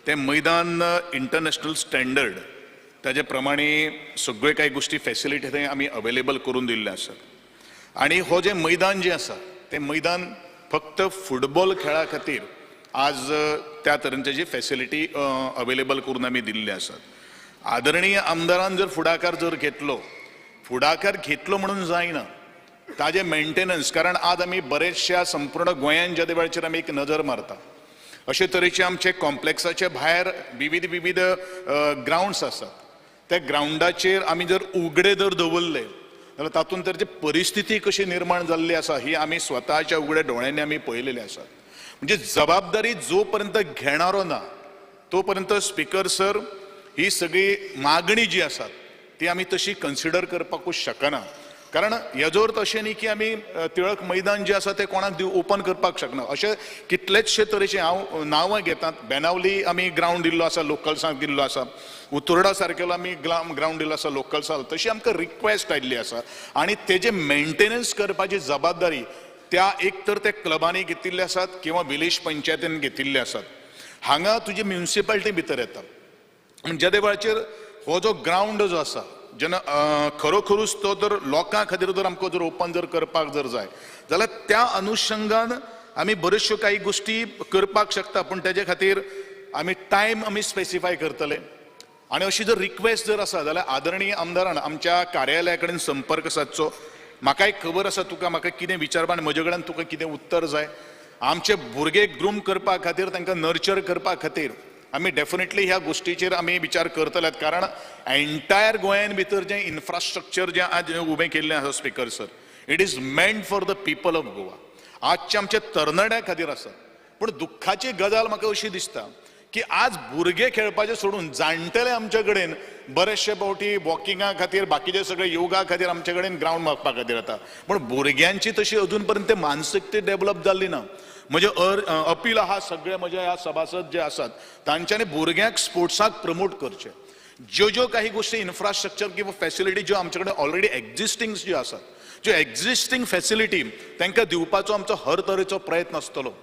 तें मैदान इंटरनॅशनल स्टँडर्ड ताजे प्रमाणे सगळे कांय गोश्टी फॅसिलिटी थंय आमी अवेलेबल करून दिल्ले आसात. आनी हो जें मैदान जें आसा तें मैदान फक्त फुटबॉल खेळा खातीर आज त्या तरेची जी फॅसिलिटी अवेलेबल करून आमी दिल्ली आसात. आदरणीय आमदारान जर फुडाकार जर घेतलो, फुडाकार घेतलो म्हणून जायना, ताजें मेंटेनन्स, कारण आज आमी बरेचश्या संपूर्ण गोंयान ज्या वेळाचेर आमी एक नजर मारता, अशे तरेचे आमचे कॉम्प्लेक्साचे भायर विविध विविध ग्रावंड्स आसात. त्या ग्रावंडाचेर आमी जर उगडे जर दवरले जाल्यार तातूंत तर जी परिस्थिती कशी निर्माण जाल्ली आसा ही आमी स्वताच्या उगड्या दोळ्यांनी आमी पळयलेली आसा. म्हणजे जबाबदारी जो पर्यंत घेणारो ना तो पर्यंत स्पिकर सर ही सगळी मागणी जी आसा ती आमी तशी कन्सिडर करपाकूच शकना. कारण हेजो अर्थ अशें न्ही की आमी टिळक मैदान जें आसा तें कोणाक ओपन करपाक शकना. अशें कितलेचशे तरेचे हांव नांवां घेतात. बेनावली आमी ग्रावंड दिल्लो आसा लोकल्सांक दिल्लो आसा, उतोर्डा सारकेलो आमी ग्रावंड दिल्लो आसा लोकल्सांक, तशी आमकां रिक्वेस्ट आयिल्ली आसा. आनी तेजें मेंटेनन्स करपाची जबाबदारी त्या एक तर त्या क्लबांनी घेतिल्ले आसात किंवा विलेज पंचायतीन घेतिल्ले आसात. हांगा तुजी म्युनिसिपालिटी भितर येता. जेदे वेळाचेर हो जो ग्रावंड जो आसा जेन्ना खरोखरूच तो जर लोकां खातीर जर आमकां जर ओपन जर करपाक जर जाय जाल्यार त्या अनुशंगान आमी बऱ्योचश्यो काही गोश्टी करपाक शकता, पूण तेजे खातीर आमी टायम आमी स्पेसिफाय करतले. आनी अशी जर रिक्वेस्ट जर आसा जाल्यार आदरणीय आमदारान आमच्या कार्यालया कडेन संपर्क सादचो. म्हाकाय खबर आसा तुका म्हाका कितें विचारपा आनी म्हजे कडेन तुका कितें उत्तर जाय. आमचे भुरगे ग्रूम करपा खातीर, तांकां नर्चर करपा खातीर आमी डेफिनेटली ह्या गोश्टीचेर आमी विचार करतले. कारण एंटायर गोंयान भितर जें इन्फ्रास्ट्रक्चर जें आज उबें केल्लें आसा speaker sir, it is meant for the people of Goa, आजच्या आमच्या तरणाट्या खातीर आसा. पूण दुख्खाची गजाल म्हाका अशी दिसता की आज भुरगे खेळपाचें सोडून जाणटेले आमचे कडेन बरेचशे फावटी वॉकिंगा खातीर, बाकीचे सगळे योगा खातीर आमचे कडेन ग्रावंड मागपा खातीर येता, पूण भुरग्यांची तशी अजून पर्यंत मानसिकते डेवलप जाल्ली ना. म्हजे अपील आहा सगळे म्हजे ह्या सभासद जे आसात तांच्यांनी भुरग्यांक स्पोर्ट्साक प्रमोट करचे. ज्यो ज्यो काही गोश्टी इन्फ्रास्ट्रक्चर किंवा फॅसिलिटी ज्यो आमचे कडेन ऑलरेडी एक्झिस्टींग ज्यो आसात, ज्यो एक्झिस्टींग फॅसिलिटी तांकां दिवपाचो आमचो हर तरेचो प्रयत्न आसतलो.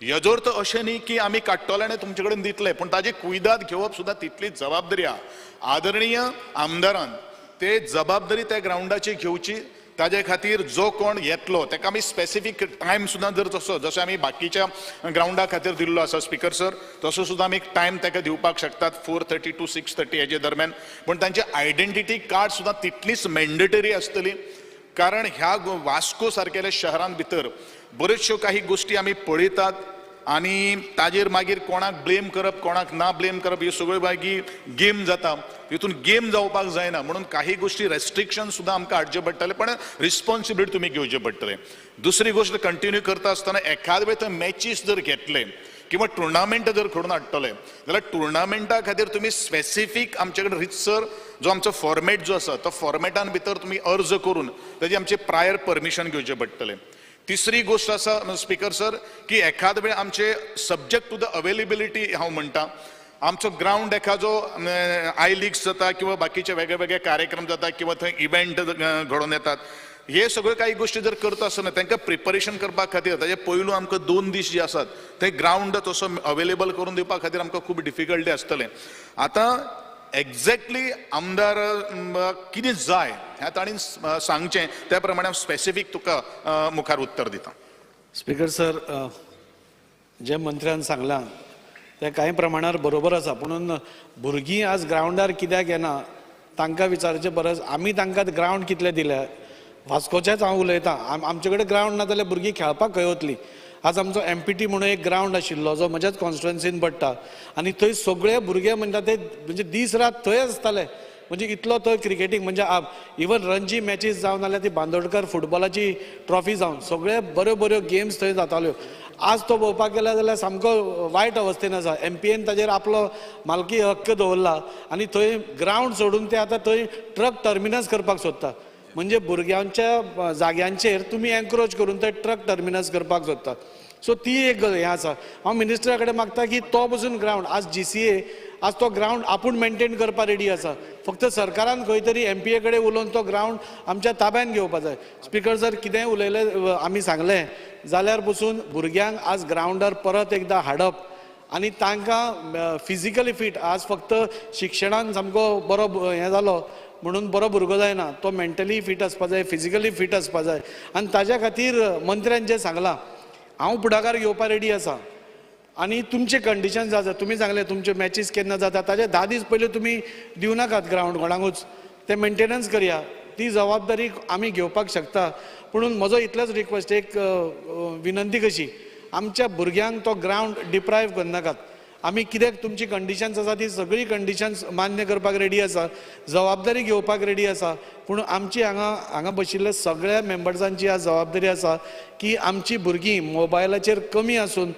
हेजो अर्थ अशें न्ही की आमी काडटले आनी तुमचे कडेन दितले, पूण ताजी कुयदाद घेवप सुद्दां तितली जबाबदारी आहा. आदरणीय आमदारान ते जबाबदारी त्या ग्रावंडाची घेवची. ताजे खातीर जो कोण येतलो ताका आमी स्पेसिफीक टायम सुद्दां जर तसो जसो आमी बाकीच्या ग्रावंडा खातीर दिल्लो आसा स्पिकर सर, तसो सुद्दां आमी टायम ताका दिवपाक शकतात 4:30 to 6:30 हेजे दरम्यान. पूण तांचे आयडेंटिटी कार्ड सुद्दां तितलीच मॅन्डेटरी आसतली. कारण ह्या वास्को सारकेल्या शहरान भितर बऱ्योचश्यो काही गोश्टी आमी पळयतात आनी ताजेर मागीर कोणाक ब्लेम करप कोणाक ना ब्लेम करप ह्यो सगळ्यो मागीर गेम जाता. तितून गेम जावपाक जायना म्हणून काही गोश्टी रेस्ट्रिक्शन सुद्दां आमकां हाडचें पडटलें, पण रिस्पॉन्सिबिलिटी तुमी घेवचें पडटलें. दुसरी गोश्ट कंटिन्यू करता आसतना एखाद वेळ थंय मॅचीस जर घेतले किंवा टुर्नामेंट जर घडोवन हाडटले जाल्यार टुर्नामेंटा खातीर तुमी स्पेसिफीक आमचे कडेन रितसर जो आमचो फॉर्मेट जो आसा तो फॉर्मेटान भितर तुमी अर्ज करून ताजी आमचें प्रायर परमिशन घेवचें पडटलें. तिसरी गोश्ट आसा स्पिकर सर की एखाद वेळ आमचे सब्जेक्ट टू the availability हांव म्हणटा, आमचो ग्रावंड एखादो I लिग्स जाता किंवा बाकीचे वेगळे वेगळे कार्यक्रम जाता किंवा थंय इव्हेंट घडोवन येतात, हे सगळ्यो काही गोश्टी जर करता आसतना तांकां प्रिपरेशन करपा खातीर ताजे पयलू आमकां 2 दीस जे आसात ते ग्रावंड तसो अवेलेबल करून दिवपा खातीर आमकां खूब डिफिकल्टी आसतलें. आतां एक्झॅक्टली आमदार कितें जाय हें तांणी सांगचें, त्या प्रमाणे हांव स्पेसिफीक तुका मुखार उत्तर दिता. स्पिकर सर, जे मंत्र्यान सांगलां तें कांय प्रमाणार बरोबर आसा, पुणून भुरगीं आज ग्रावंडार कित्याक येना तांकां विचारचे परस आमी तांकां ग्रावंड कितले दिल्या. वास्कोचेंच हांव उलयतां, आमचे कडेन ग्रावंड ना जाल्यार भुरगीं खेळपाक खंय वतलीं. आज आमचो MPT म्हणून एक ग्रावंड आशिल्लो जो म्हज्याच कॉन्स्टिट्युएन्सीन पडटा आनी थंय सगळे भुरगे म्हणटा ते म्हणजे दीस रात थंय आसताले. म्हणजे इतलो थंय क्रिकेटीक म्हणजे इवन रणजी मॅचीस जावन जाल्यार ती बांदोडकर फुटबॉलाची ट्रॉफी जावन सगळे बऱ्यो बऱ्यो गेम्स थंय जाताल्यो. आज तो पळोवपाक गेल्यार जाल्यार सामको वायट अवस्थेन आसा. MPN ताजेर आपलो मालकी हक्क दवरला आनी थंय ग्रावंड सोडून ते आतां थंय ट्रक टर्मिनस करपाक सोदता. म्हणजे भुरग्यांच्या जाग्यांचेर तुमी एन्क्रोच करून ते ट्रक टर्मिनस करपाक सोदता. सो ती एक हें आसा. हांव मिनिस्टरा कडेन मागता की तो पसून ग्रावंड आज GCA आज तो ग्रावंड आपूण मेंटेन करपाक रेडी आसा, फक्त सरकारान खंय तरी MPA कडेन उलोवन तो ग्रावंड आमच्या ताब्यान घेवपा जाय. स्पिकर सर, कितेंय उलयलें आमी सांगलें जाल्यार पसून भुरग्यांक आज ग्रावंडार परत एकदां हाडप आनी तांकां फिजिकली फीट. आज फक्त शिक्षणान सामको बरो हें जालो म्हणून बरो भुरगो जायना, तो मेंटली फीट आसपा जाय, फिजिकली फीट आसपा जाय. आनी ताज्या खातीर मंत्र्यान जें सांगलां, हांव फुडाकार घेवपाक रेडी आसा. आनी तुमचे कंडिशन्स आसा, तुमी सांगलें तुमच्यो मॅचीस केन्ना जाता, ताजे 10 दीस पयलीं तुमी दिवं नाकात ग्रावंड कोणाकूच, तें मेंटेनन्स करया, ती जबाबदारी आमी घेवपाक शकता. पुणून म्हजो इतलोच रिक्वेस्ट, एक विनंती कशी, आमच्या भुरग्यांक तो ग्रावंड डिप्रायव करनाकात. आमी कित्याक तुमची कंडिशन्स आसा ती सगळी कंडिशन्स मान्य करपाक रेडी आसा, जबाबदारी घेवपाक रेडी आसा, पूण आमची हांगा हांगा बशिल्ल्या सगळ्या मेंबर्सांची आज जबाबदारी आसा की आमची भुरगीं मोबायलाचेर कमी आसून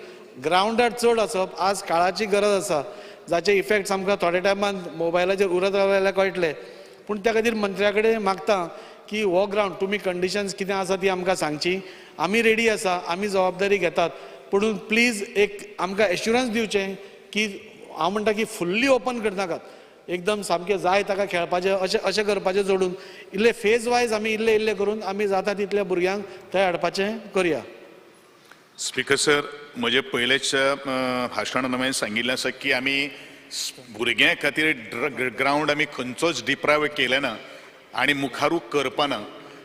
ग्रावंडार चड आसप आज काळाची गरज आसा, जाचे इफेक्ट्स आमकां थोड्या टायमान मोबायलाचेर उरत रावल्यार कळटले. पूण त्या खातीर मंत्र्या कडेन मागता की हो ग्रावंड तुमी कंडिशन्स कितें आसा ती आमकां सांगची, आमी रेडी आसा, आमी जबाबदारी घेतात, पूण प्लीज एक आमकां एश्युरन्स दिवचें की हांव म्हणटा की फुल्ली ओपन करनाकात, एकदम सामकें जाय ताका खेळपाचें अशें अशें करपाचें जोडून इल्ले फेज वायज आमी इल्ले इल्ले करून आमी जाता तितल्या भुरग्यांक थंय हाडपाचें करया. स्पीकर सर, म्हजे पयलेच भाशणान हांवें सांगिल्लें आसा की आमी भुरग्यां खातीर ग्रावंड आमी खंयचोच डिप्रायव केलें ना आनी मुखारूय करपाना.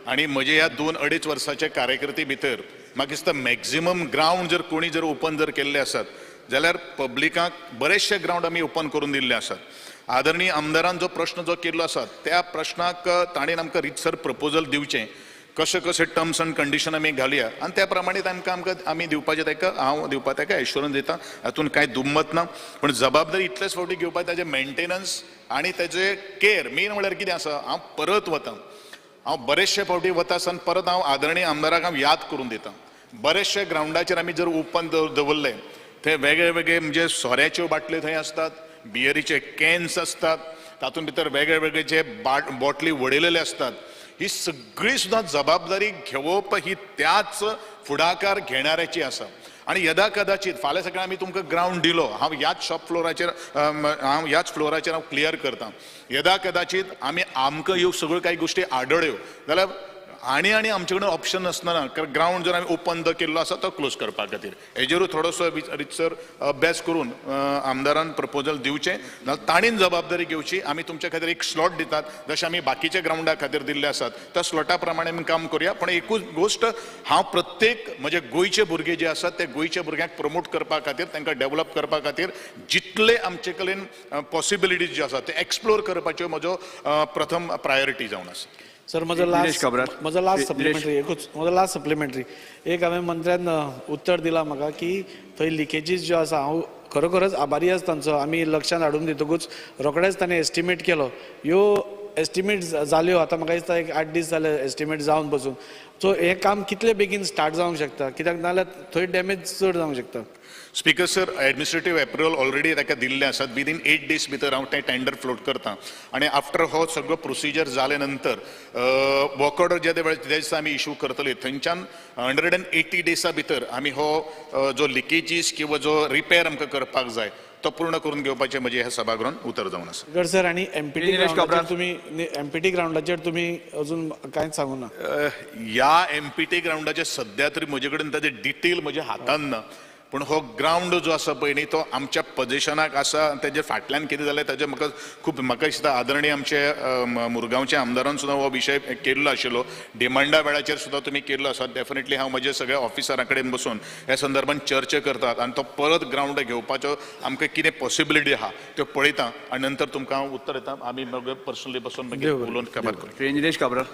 आनी म्हजे ह्या 2-2.5 वर्साच्या कार्यकर्ते भितर म्हाका दिसता मॅक्झिमम ग्रावंड जर कोणी जर ओपन जर केल्ले आसात जाल्यार पब्लिकाक बरेचशे ग्रावंड आमी ओपन करून दिल्ले आसात. आदरणीय आमदारान जो प्रश्न जो केल्लो आसा त्या प्रश्नाक ताणें आमकां रितसर प्रपोजल दिवचें, कशें कशें टर्म्स आनी कंडिशन आमी घालया आनी त्या प्रमाणे तांकां आमकां आमी दिवपाचें ताका हांव दिवपा ताका एश्युरन्स दिता, हातूंत कांय दुमत ना. पूण जबाबदारी इतलेच फावटी घेवपाक ताजें मेंटेनन्स आनी ताजें केअर मेन म्हणल्यार कितें आसा, हांव परत वता, हांव बरेचशे फावटी वता आसतना परत हांव आदरणीय आमदाराक हांव याद करून दिता, बरेचशे ग्रावंडाचेर आमी जर ओपन दवरले थंय वेगळे वेगळे म्हणजे सोऱ्याच्यो बाटल्यो थंय आसतात, बियरीचे कॅन्स आसतात, तातूंत भितर वेगळे वेगळे जे बॉटली वडयलेले आसतात, ही सगळी सुद्दां जबाबदारी घेवप ही त्याच फुडाकार घेणाऱ्याची आसा. आनी यदा कदाचीत फाल्यां सकाळीं आमी तुमकां ग्रावंड दिलो, हांव ह्याच शॉप फ्लोराचेर हांव ह्याच फ्लोराचेर हांव क्लियर करता, यदा कदाचीत आमी आमकां ह्यो सगळ्यो कांय गोश्टी आडळ्यो जाल्यार आनी आनी आमचे कडेन ऑप्शन आसना, कारण ग्रावंड जर आमी ओपन जर केल्लो आसा तो क्लोज करपा खातीर हेजेरूय थोडोसो रितसर अभ्यास करून आमदारान प्रपोजल दिवचें, नाजाल्यार ताणेन जबाबदारी घेवची. आमी तुमच्या खातीर एक स्लॉट दितात जशें आमी बाकीच्या ग्रावंडा खातीर दिल्ले आसात त्या स्लॉटा प्रमाणे आमी काम करुया. पण एकूच गोश्ट, हांव प्रत्येक म्हजे गोंयचे भुरगे जे आसात ते गोंयच्या भुरग्यांक प्रमोट करपा खातीर, तांकां डेवलप करपा खातीर जितले आमचे कडेन पॉसिबिलिटीज ज्यो आसात ते एक्सप्लोर करपाच्यो म्हजो प्रथम प्रायोरिटी जावन आसा. सर, म्हजो लास्ट सप्लिमेंटरी एकूच, म्हजो लास्ट सप्लिमेंटरी एक, हांवें मंत्र्यान उत्तर दिलां म्हाका की थंय लिकेजीस ज्यो आसा, हांव खरोखरच आभारी आसा तांचो, आमी लक्षांत हाडून दितकूच रोखडेच ताणें एस्टिमेट केलो. ह्यो एस्टिमेट जाल्यो, आतां म्हाका दिसता एक 8 दीस जाले एस्टिमेट जावन बसून. सो हें काम कितले बेगीन स्टार्ट जावंक शकता, कित्याक नाजाल्यार थंय डॅमेज चड जावंक शकता. Speaker sir, administrative approval already ताका दिल्लें आसात, विदीन 8 days भितर हांव तें टेंडर फ्लोट करता आनी आफ्टर हो सगळो प्रोसिजर जाले नंतर वर्क ऑर्डर जे वेळार ज्या दिसा आमी इशू करतले थंयच्यान 180 डेसा भितर आमी हो जो लिकेजीस किंवा जो रिपेर आमकां करपाक जाय तो पूर्ण करून घेवपाचें म्हजें ह्या सभागृहान उतर जावन आसा. स्पीकर सर, आनी एमपीटी ग्रावंडाचेर तुमी एमपीटी ग्रावंडाचेर तुमी अजून कांयच सांगू ना? ह्या एमपीटी ग्रावंडाचेर सद्या तरी म्हजे कडेन ताजें डिटेल म्हज्या हातान ना, पूण हो ग्रावंड जो आसा पळय न्ही तो आमच्या पजेशनाक आसा. तेजे फाटल्यान कितें जालें ताजें म्हाका खूब म्हाका दिसता आदरणीय आमचे मुरगांवच्या आमदारान सुद्दां हो विशय केल्लो आशिल्लो, डिमांडा वेळाचेर सुद्दां तुमी केल्लो आसा. डेफिनेटली हांव म्हज्या सगळ्या ऑफिसरां कडेन बसून ह्या संदर्भान चर्चा करतात आनी तो परत ग्रावंड घेवपाचो आमकां कितें पॉसिबिलिटी आहा त्यो पळयता आनी नंतर तुमकां हांव उत्तर दिता. आमी मागीर पर्सनली बसून मागीर उलोवन खबर करूं. निलेश काब्राल.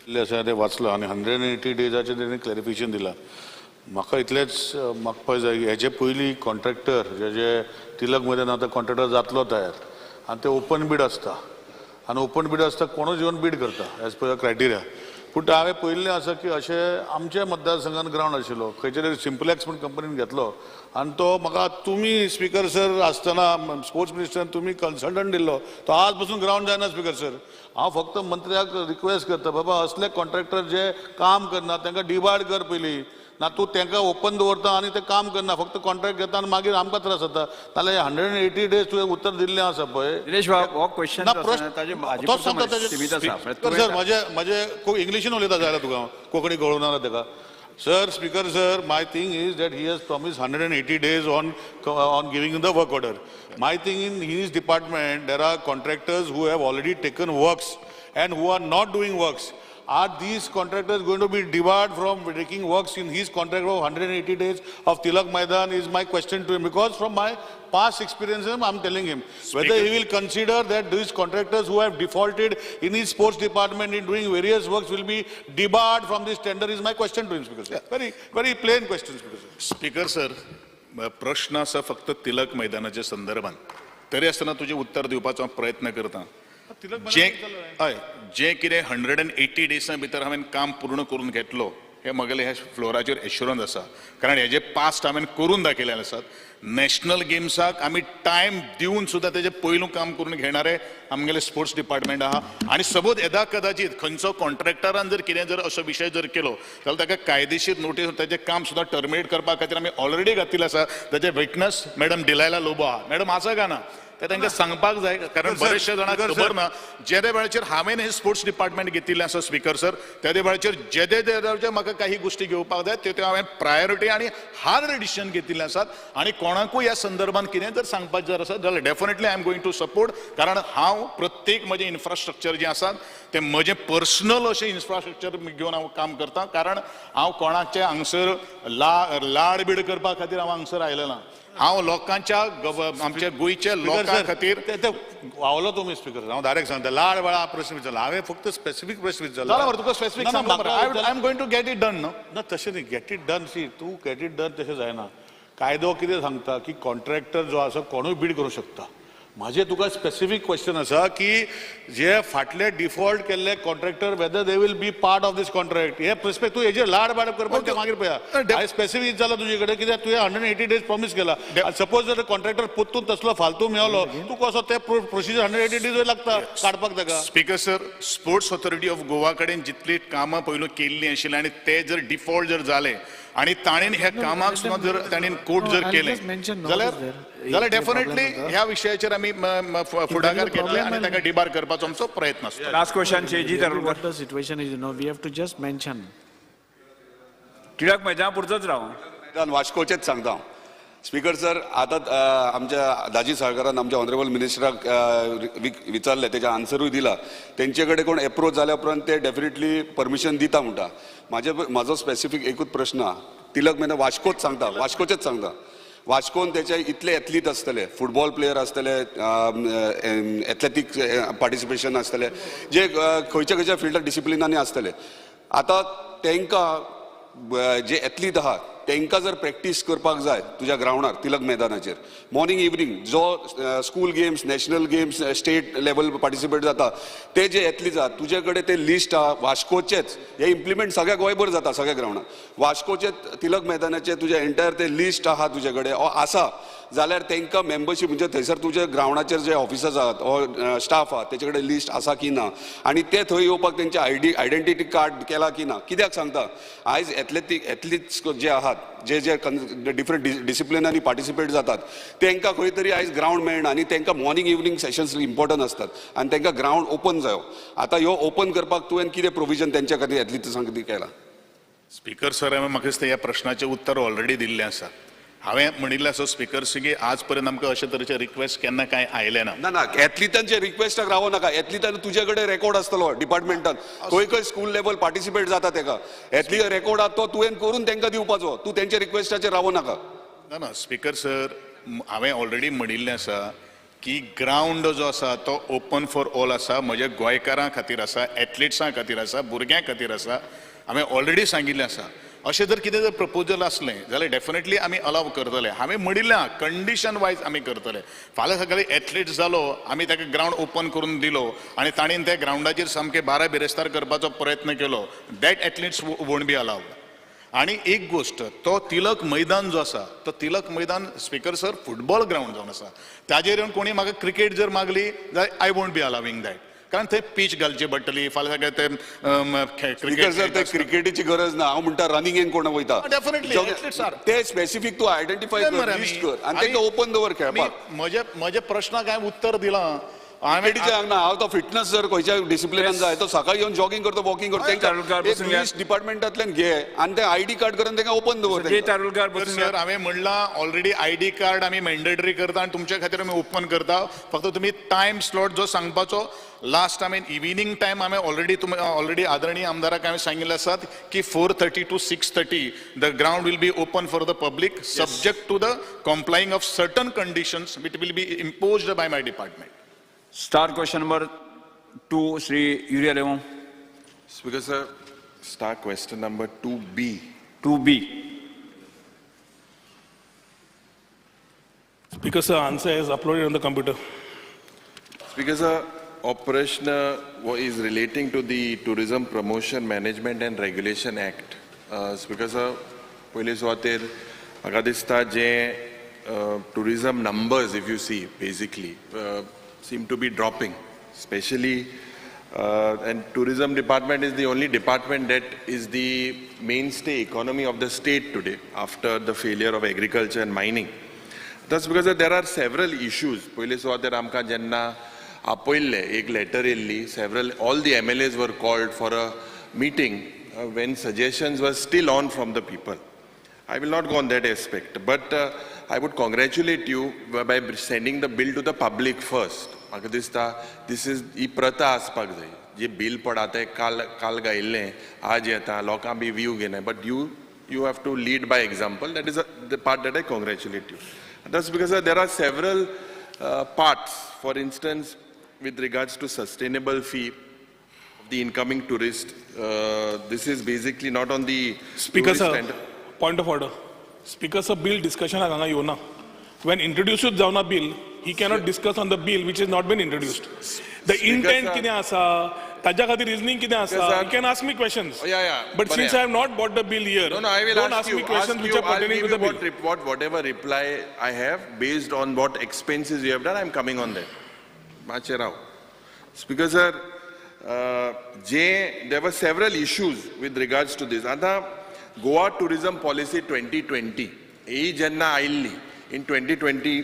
आसा तें वाचलां आनी 180 डेजाचें तेणें क्लॅरिफिकेशन दिलां. म्हाका इतलेंच मागपाक जाय, हेजे पयलीं कॉन्ट्रॅक्टर जे तिलक मैदान आतां कॉन्ट्रॅक्टर जातलो तयार आनी ते ओपन बीड आसता आनी ओपन बीड आसता कोणूच येवन बीड करता एज पर क्रायटेरिया. पूण हांवें पळयल्लें आसा की अशें आमच्या मतदारसंघान ग्रावंड आशिल्लो खंयच्या तरी सिम्पलेक्स म्हूण कंपनीन घेतलो आनी तो म्हाका तुमी स्पीकर सर आसतना स्पोर्ट्स मिनिस्टरान तुमी कन्सल्टंट दिल्लो, तो आज पसून ग्रावंड जायना स्पीकर सर. हांव फक्त मंत्र्याक रिक्वेस्ट करता, बाबा असले कॉन्ट्रॅक्टर जे काम करना तांकां डिवायड कर पयलीं, ना तूं तांकां ओपन दवरता आनी ते काम करना, फक्त कॉन्ट्रॅक्ट घेता आनी मागीर आमकां त्रास जाता. नाल्यार 180 डेज तुवें उत्तर दिल्लें आसा पळय. निलेश बाब, हो क्वेश्चन तोच सांगता ताजें सर. म्हजें म्हजें इंग्लिशीन उलयता जाल्यार तुका हांव कोंकणी कळूंक ना ताका. Sir, Speaker sir, my thing is that he has promised 180 days on giving the work order. My thing, in his department there are contractors who have already taken works and who are not doing works. Are these contractors going to be debarred from taking works in his contract of 180 days of Tilak Maidan is my question to him, because from my past experience, I am telling him, whether he will consider that these contractors who have defaulted in his sports department in doing various works will be debarred from this tender is my question to him, Speaker sir. Very, very plain question, Speaker sir. Speaker sir, प्रश्न आसा फक्त तिलक मैदानाच्या संदर्भात, तरी आसतना तुजें उत्तर दिवपाचो हांव प्रयत्न करता. जे हय, जे कितें 180 डेजां भितर हांवें काम पूर्ण करून घेतलो हे म्हगेले ह्या फ्लोराचेर एश्युरन्स आसा, कारण हेजे पास्ट हांवें करून दाखयलेले आसात. नॅशनल गेम्साक आमी टायम दिवन सुद्दां तेजें पयलू काम करून घेणारे आमगेले स्पोर्ट्स डिपार्टमेंट आहा. आनी सपोज येदा कदाचीत खंयचो कॉन्ट्रॅक्टरान जर कितें जर असो विशय जर केलो जाल्यार ताका कायदेशीर नोटीस तेजें काम सुद्दां टर्मिनेट करपा खातीर आमी ऑलरेडी घातिल्लें आसा. तेजें विटनस मॅडम डिलायला लोबो आहा. मॅडम आसा काय ना ते तांकां सांगपाक जाय, कारण बरेचशे जाणांक खबर ना. जेदे वेळाचेर हांवें हें स्पोर्ट्स डिपार्टमेंट घेतिल्लें आसा स्पीकर सर, तेदे वेळाचेर जेदे वेळाचेर म्हाका काही गोश्टी घेवपाक जाय त्यो हांवें प्रायोरिटी आनी हार्ड डिसिजन घेतिल्लें आसात. आनी कोणाकूय ह्या संदर्भात कितें जर सांगपाचें जर आसा जाल्यार definitely I am going to support, कारण हांव प्रत्येक म्हजें इन्फ्रास्ट्रक्चर जें आसा तें म्हजें पर्सनल अशें इन्फ्रास्ट्रक्चर घेवन हांव काम करता, कारण हांव कोणाचें हांगसर लाड बीड करपा खातीर हांव हांगसर आयलें ना. हांव लोकांच्या आमच्या गोंयच्या लोकां खातीर वावलो तुमी स्पीकर. हांव डायरेक्ट सांगता, लाड वेळा प्रश्न विचारला हांवें, फक्त स्पेसिफीक प्रश्न विचारला. जाल्यार तुका स्पेसिफीक सांगला, I am going to get it done. न्हू ना, तशें न्ही, गेट it done सी तूं गेट it done तशें जायना. कायदो कितें सांगता की कॉन्ट्रॅक्टर जो आसा कोणूय बीड करूंक शकता. म्हाजें तुका स्पेसिफीक क्वेश्चन आसा की जे फाटले डिफॉल्ट केल्ले contractor whether they will be part of this contract, हे प्रिस्पेक्ट तूं हेजेर लाड बाड करपाक ते मागीर पळया. हांवें स्पेसिफीक जालां तुजे कडेन, कित्याक तुवें 180 डेज प्रॉमीस केला. सपोज जर कॉन्ट्रॅक्टर परतून तसलो फालतू मेवलो, तूं कसो ते प्रोसिजर 180 डेज लागता काडपाक ताका. Speaker sir, sports authority of Goa कडेन जितली कामां पयलू केल्लीं आशिल्लीं आनी ते जर डिफॉल्ट जर जाले आनी ताणें ह्या कामाक सुद्दां जर ताणें कोट जर केलें जाल्यार डेफिनेटली ह्या विशयाचेर आमी फुडाकार घेतले आनी ताका डिबार करपाचो आमचो प्रयत्न आसता. Last question, Shri Tarulkar. The situation is, you know, we have to just mention. Tilak मैदान पुरतोच राव. मैदान वास्कोचेच सांगता हांव. स्पीकर सर, आतां आमच्या दाजी साळकारान आमच्या ऑनरेबल मिनिस्टराक विचारलें, तेजें आन्सरूय दिला. तेंचे कडेन कोण एप्रोच जाल्या उपरांत ते डेफिनेटली परमिशन दिता म्हणटा. म्हाजो स्पेसिफीक एकूच प्रश्न आहा, तिलक मैदान वास्कोच सांगता, वास्कोचेच सांगता. वास्कोन तेचे इतले एथलीट आसतले, फुटबॉल प्लेयर आसतले, एथलेटीक पार्टिसिपेशन आसतले, जे खंयच्या खंयच्या फिल्डार डिसिप्लिनांनी आसतले. आतां तांकां जे एथलीट आहा तांकां जर प्रॅक्टीस करपाक जाय तुज्या ग्रावंडार तिलक मैदानाचेर मॉर्निंग इवनींग, जो school games, national games, state level participate जाता ते जे एथलीट आहा तुजे कडेन ते लिस्ट आहा वास्कोचेच, हे इम्प्लिमेंट सगळ्या गोंयभर जाता सगळ्या ग्रावंडार. वास्कोचे तिलक मैदानाचे तुजे एंटायर ते लिस्ट आहा तुजे कडेन आसा जाल्यार तांकां मेंबरशीप म्हणजे थंयसर तुजे ग्रावंडाचेर जे ऑफिसर्स आहात ओ स्टाफ आहा तेचे कडेन लिस्ट आसा की ना, आनी ते थंय येवपाक तेंचे आयडेंटिटी कार्ड केला की ना. कित्याक सांगता, आयज एथलीट्स जे आहात जे जे डिफरंट डिसिप्लिनांनी पार्टिसिपेट जातात तांकां खंय तरी आयज ग्रावंड मेळना आनी तांकां मॉर्निंग इवनींग सेशन्स इम्पॉर्टंट आसतात आनी तांकां ग्रावंड ओपन जायो. आतां ह्यो ओपन करपाक तुवें कितें प्रोविजन तेंच्या खातीर एथलीट्सां खातीर केलां? स्पीकर सर, हांवें म्हाका दिसता ह्या प्रश्नाचें उत्तर ऑलरेडी दिल्लें आसा. हांवें म्हणिल्लें आसा स्पीकर सर की आज पर्यंत आमकां अशे तरेचे रिक्वेस्ट केन्ना कांय आयले ना. ना ना, एथलिटांचे रिक्वेस्टाक रावो नाका. एथलिटान तुजे कडेन रेकॉर्ड आसतलो डिपार्टमेंटान, खंय खंय स्कूल लेवल पार्टिसिपेट जाता तेका एथलीट रेकॉर्ड आहा तो तुवें करून तांकां दिवपाचो, तूं तेंच्या रिक्वेस्टाचेर रावो नाका. ना ना स्पीकर सर, हांवें ऑलरेडी म्हणिल्लें आसा की ग्रावंड जो आसा तो ओपन फॉर ऑल आसा, म्हज्या गोंयकारां खातीर आसा, एथलिट्सां खातीर आसा, भुरग्यां खातीर आसा. हांवें ऑलरेडी सांगिल्लें आसा. अशें जर कितें जर प्रपोजल आसलें जाल्यार डेफिनेटली आमी अलाव करतले. हांवें म्हणिल्लें आहा कंडिशन वायज आमी करतले. फाल्यां सकाळीं एथलीट जालो, आमी ताका ग्रावंड ओपन करून दिलो आनी ताणें त्या ग्रावंडाचेर सामकें 12 बिरेस्तार करपाचो प्रयत्न केलो, that athletes won't be allowed. आनी एक गोश्ट, तो तिलक मैदान जो आसा तो Tilak Maidan speaker sir football ground जावन आसा, ताजेर येवन कोणी म्हाका क्रिकेट जर मागली जाल्यार I won't be allowing that, कारण थंय पीच घालची पडटली. फाल्यां सगळें ते स्पीकर सर, ते क्रिकेटीची गरज ना. हांव म्हणटा रनिंगेन कोण वयता डेफिनेटली ते स्पेसिफीक तूं आयडेंटिफाय कर, लिस्ट कर आनी तांकां ओपन दवर खेळपाक. म्हज्या प्रश्नाक हांवें उत्तर दिलां. हांवें क्रिकेटीचें सांगना हांव तो फिटनस जर खंयच्या डिसिप्लिनान जाय तो सकाळी येवन जॉगिंग करता, वॉकिंग करता, तारुलकार तांकां बसून एक घ्या. लिस्ट डिपार्टमेंटांतल्यान घे आनी ते आयडी कार्ड करून तांकां ओपन दवर जे तांकां. तारुलकार तर बसून सर घ्या. हांवें म्हणलां ऑलरेडी आयडी कार्ड आमी मॅन्डेटरी करता आनी तुमच्या खातीर आमी ओपन करता. फक्त तुमी टायम स्लॉट जो सांगपाचो लास्ट आमी इव्हिनींग टायम आमी ऑलरेडी तुमी ऑलरेडी आदरणीय आमदाराक हांवें सांगिल्लें आसात की 4:30 to 6:30 the ground will be open for the public, subject to the complying of certain conditions which will be imposed by my department. Star question number 2, Shri Yuri Alemao. Speaker sir, star question number 2B. 2B. Speaker sir, answer is uploaded on the computer. Speaker sir, operation is relating to the Tourism Promotion Management and Regulation Act. Speaker sir, पयले सुवातेर म्हाका दिसता जे tourism numbers, if you see, basically seem to be dropping, specially and tourism department is the only department that is the mainstay economy of the state today after the failure of agriculture and mining. That's because there are several issues. पयले सुवातेर आमकां जेन्ना आपयल्ले एक लेटर येयल्ली, several all the MLAs were called for a meeting when suggestions were still on from the people. I will not go on that aspect, but I would congratulate you by sending the bill to the public first. म्हाका दिसता this is ही प्रथा आसपाक जाय. जे बील पडा तें काल काल गायिल्लें आज येता, लोकां बी व्यू घेना, but you have to lead by example. That is the part that I congratulate you. That's because there are several parts. For instance, with regards to sustainable fee of the incoming tourist, this is basically not on the Speaker tourist sir, and point of order. Speaker sir, bill discussion हांगा येवना. When introduced जावना bill, he cannot discuss on the bill which has not been introduced. The Speaker intent sir, कितें आसा, ताज्या खातीर reasoning कितें आसा, sir, you can ask me questions. Oh, yeah. But बरें. since I have not bought the bill here, No, I will don't ask ask you. me questions ask which you, are pertaining I'll to the give you bill. what report, whatever reply I have based on what expenses you have done, I'm coming on that. मातशें राव. Speaker sir, J, there were several issues with regards to this. आतां गोवा tourism policy 2020 ही जेन्ना आयिल्ली in 2020,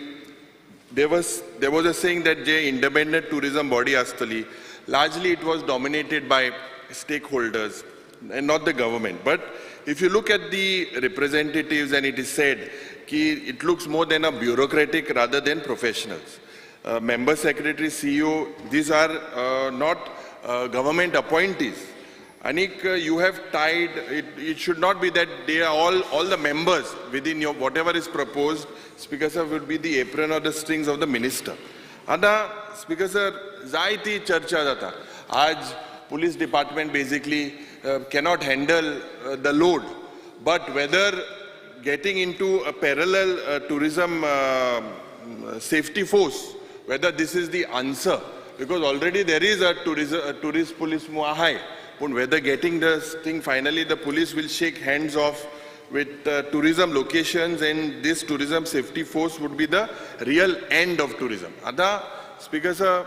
there was a saying that J independent tourism body आसतली, largely it was dominated by stakeholders and not the government. But if you look at the representatives, and it is said ki it looks more than a bureaucratic rather than professionals. Member secretary, CEO, these are not government appointees. Anik, you have tied, it should not be that they are all the members within your, whatever is proposed, Speaker sir, would be the apron or the strings of the minister. आता Speaker sir, जायती चर्चा जाता. आज police department basically cannot handle the load, but whether getting into a parallel tourism safety force, whether this is the answer, because already there is a tourist police high. But whether getting this thing, finally the police will shake hands off with tourism locations, and this tourism safety force would be the real end of tourism. Ada, Speaker sir,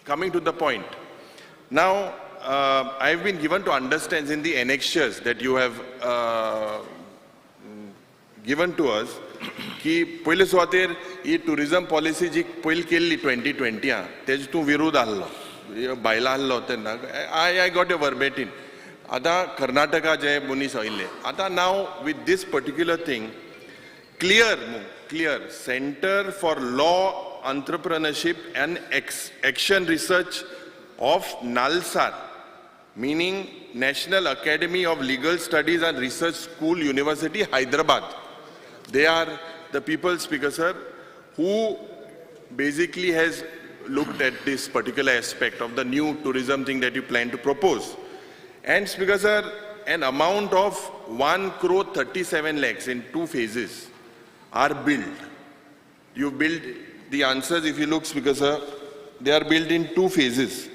coming to the point. Now, I have been given to understand in the annexures that you have given to us की पयले सुवातेर ही टुरिजम पॉलिसी जी पयली केल्ली 2020 तेजे तूं विरोध आहलो, बायलां आहलो तेन्ना I got a verbatim. आतां कर्नाटका जे मनीस आयिल्ले, आतां now with this particular thing clear clear Centre for Law Entrepreneurship and Action Research of NALSAR, meaning National Academy of Legal Studies and Research School, University, Hyderabad. They are the people, Speaker sir, who basically has looked at this particular aspect of the new tourism thing that you plan to propose. And Speaker sir, an amount of 1,37,00,000 in 2 phases are billed. You build the answers, if you look, Speaker sir, they are built in 2 phases.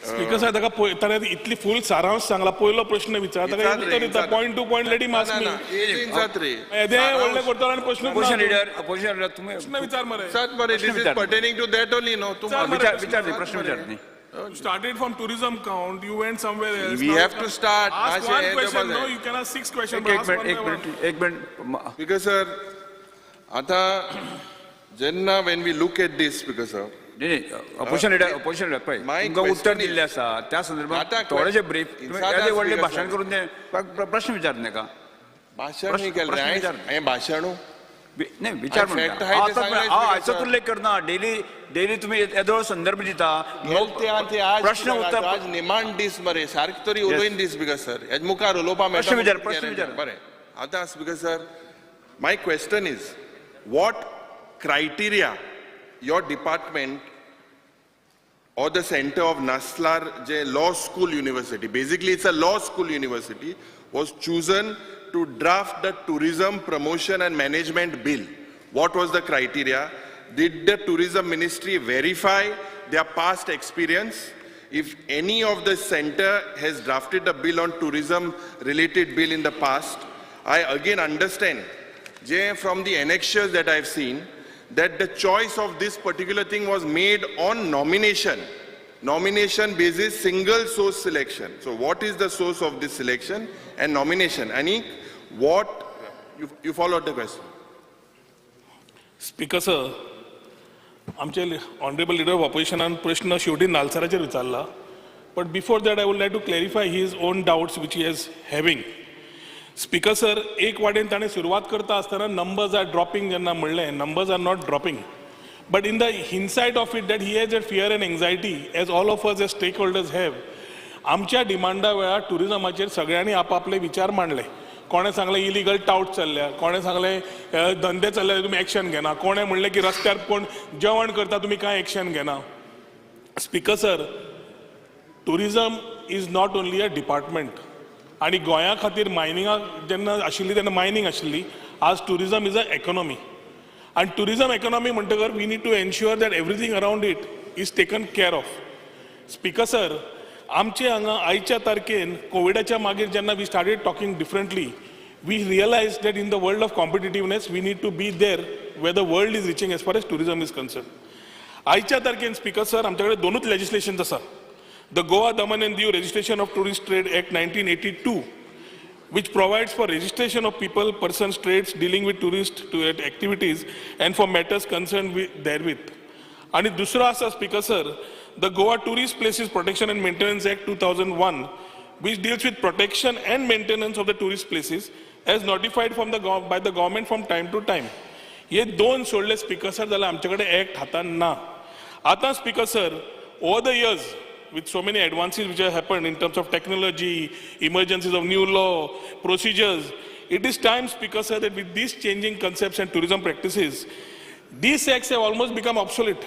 Speaker sir, ताका ताणें इतली फूल सारांश सांगला, पयलो प्रश्न विचार ताका उत्तर दिता, point to point let him ask me. येदें व्हडलें करतलो आनी प्रश्न अपोजिशन लिडर, अपोजिशन लिडर तुमी प्रश्न विचार मरे. This is pertaining to that only, no? विचार विचार प्रश्न विचार न्ही. You started from tourism count, you went somewhere else. We have to start. Ask one question, no, you can ask 6 questions. एक मिनिट, एक मिनिट, एक मिनिट. Because sir, आता जेन्ना when we look at this, Speaker sir, न्ही, ऑपोजिशन लिडर, ऑपोजिशन लिडर, पळय, My तुमकां उत्तर question is- दिल्लें आसा त्या संदर्भात आतां थोडेशें ब्रीफ. इन्सादा, व्हडलें Speaker भाशण sir. करून ते प्रश्न विचार नाका. भाशण न्ही केलें. प्रश्न विचार. हांवें भाशणू नाही, विचार हांवें म्हणटा. fact आहे ते हांव आतां सांगलें, हांव Speaker हाचोच sir. उल्लेख करना. डेली डेली तुमी येदो संदर्भ दिता. गेल ते ते आज प्रश्न उत्तर. आज निमाण दीस मरे, सारकें तरी उलोवन दीस स्पीकर सर, हेज मुखार उलोवपा मेळटा. प्रश्न विचार, प्रश्न विचार. बरें, आतां Speaker sir, my question is, what criteria your department or the center of NALSAR J Law School University, basically it's a law school university, was chosen to draft the Tourism Promotion and Management Bill? What was the criteria? Did the Tourism Ministry verify their past experience? If any of the center has drafted a bill on tourism related bill in the past, I again understand, Jay, from the annexures that I've seen, that the choice of this particular thing was made on nomination. Nomination basis, single source selection. So what is the source of this selection and nomination? Anik, what, you followed the question? Speaker sir, आमचे ऑनरेबल लिडर ऑफ ऑपोजिशनान प्रश्न शेवटी नालसराचेर विचारला, but before that I would like to clarify his own doubts which he is having. Speaker sir, एक वाटेन ताणें सुरवात करता आसतना नंबर्स are dropping जेन्ना म्हणलें, numbers are not dropping, but in the insight of it that he has a fear and anxiety, as all of us as stakeholders have. आमच्या डिमांडा वेळार टुरिजमाचेर सगळ्यांनी आपापले विचार मांडले. कोणें सांगलें इलिगल टावट चल्ल्या, कोणें सांगलें धंदे चल्ले तुमी एक्शन घेना, कोणें म्हणलें की रस्त्यार कोण जेवण करता तुमी कांय एक्शन घेना. Speaker sir, tourism is not only a department. आनी गोंया खातीर मायनिंगाक जेन्ना आशिल्ली तेन्ना मायनींग आशिल्ली, आज टुरिजम is a economy. आनी टुरिजम इकॉनॉमी म्हणटकर we need to ensure that everything around it is taken care of. Speaker sir, आमचे हांगा आयच्या तारखेन कोविडाच्या मागीर जेन्ना we started talking differently, we realize that in the world of competitiveness we need to be there where the world is reaching as far as tourism is concern. आयच्या तारखेन स्पीकर सर, आमचे कडेन दोनूच लेजिस्लेशन्स आसा. The Goa, Daman and Diu Registration of Tourist Trade Act 1982, which provides for registration of people, persons, trades dealing with tourist to activities and for matters concerned with therewith. आणि दुसरो आसा Speaker sir, the Goa Tourist Places Protection and Maintenance Act 2001, which deals with protection and maintenance of the tourist places as notified from the by the government from time to time. हे दोन सोडले स्पीकर सर जाल्यार आमचे कडेन एक्ट हातान ना. आतां Speaker sir, over the years, with so many advances which have happened in terms of technology, emergencies of new law, procedures, it is time, Speaker sir, that with these changing concepts and tourism practices, these acts have almost become obsolete.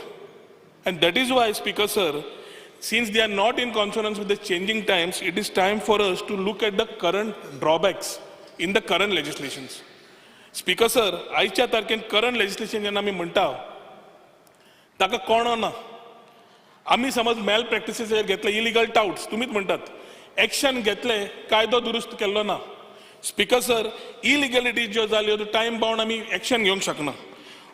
And that is why, Speaker sir, since they are not in consonance with the changing times, it is time for us to look at the current drawbacks in the current legislations. Speaker sir, आयच्या तारखेन current legislation जेन्ना आमी म्हणटा ताका कोणो ना. आमी समज मॅल प्रॅक्टिसीस घेतले, इलिगल टावट्स तुमीच म्हणटात, एक्शन घेतले, कायदो दुरुस्त केल्लो ना. स्पीकर सर, इलिगलिटी ज्यो जाल्यो त्यो टायम बाउंड आमी एक्शन घेवंक शकना.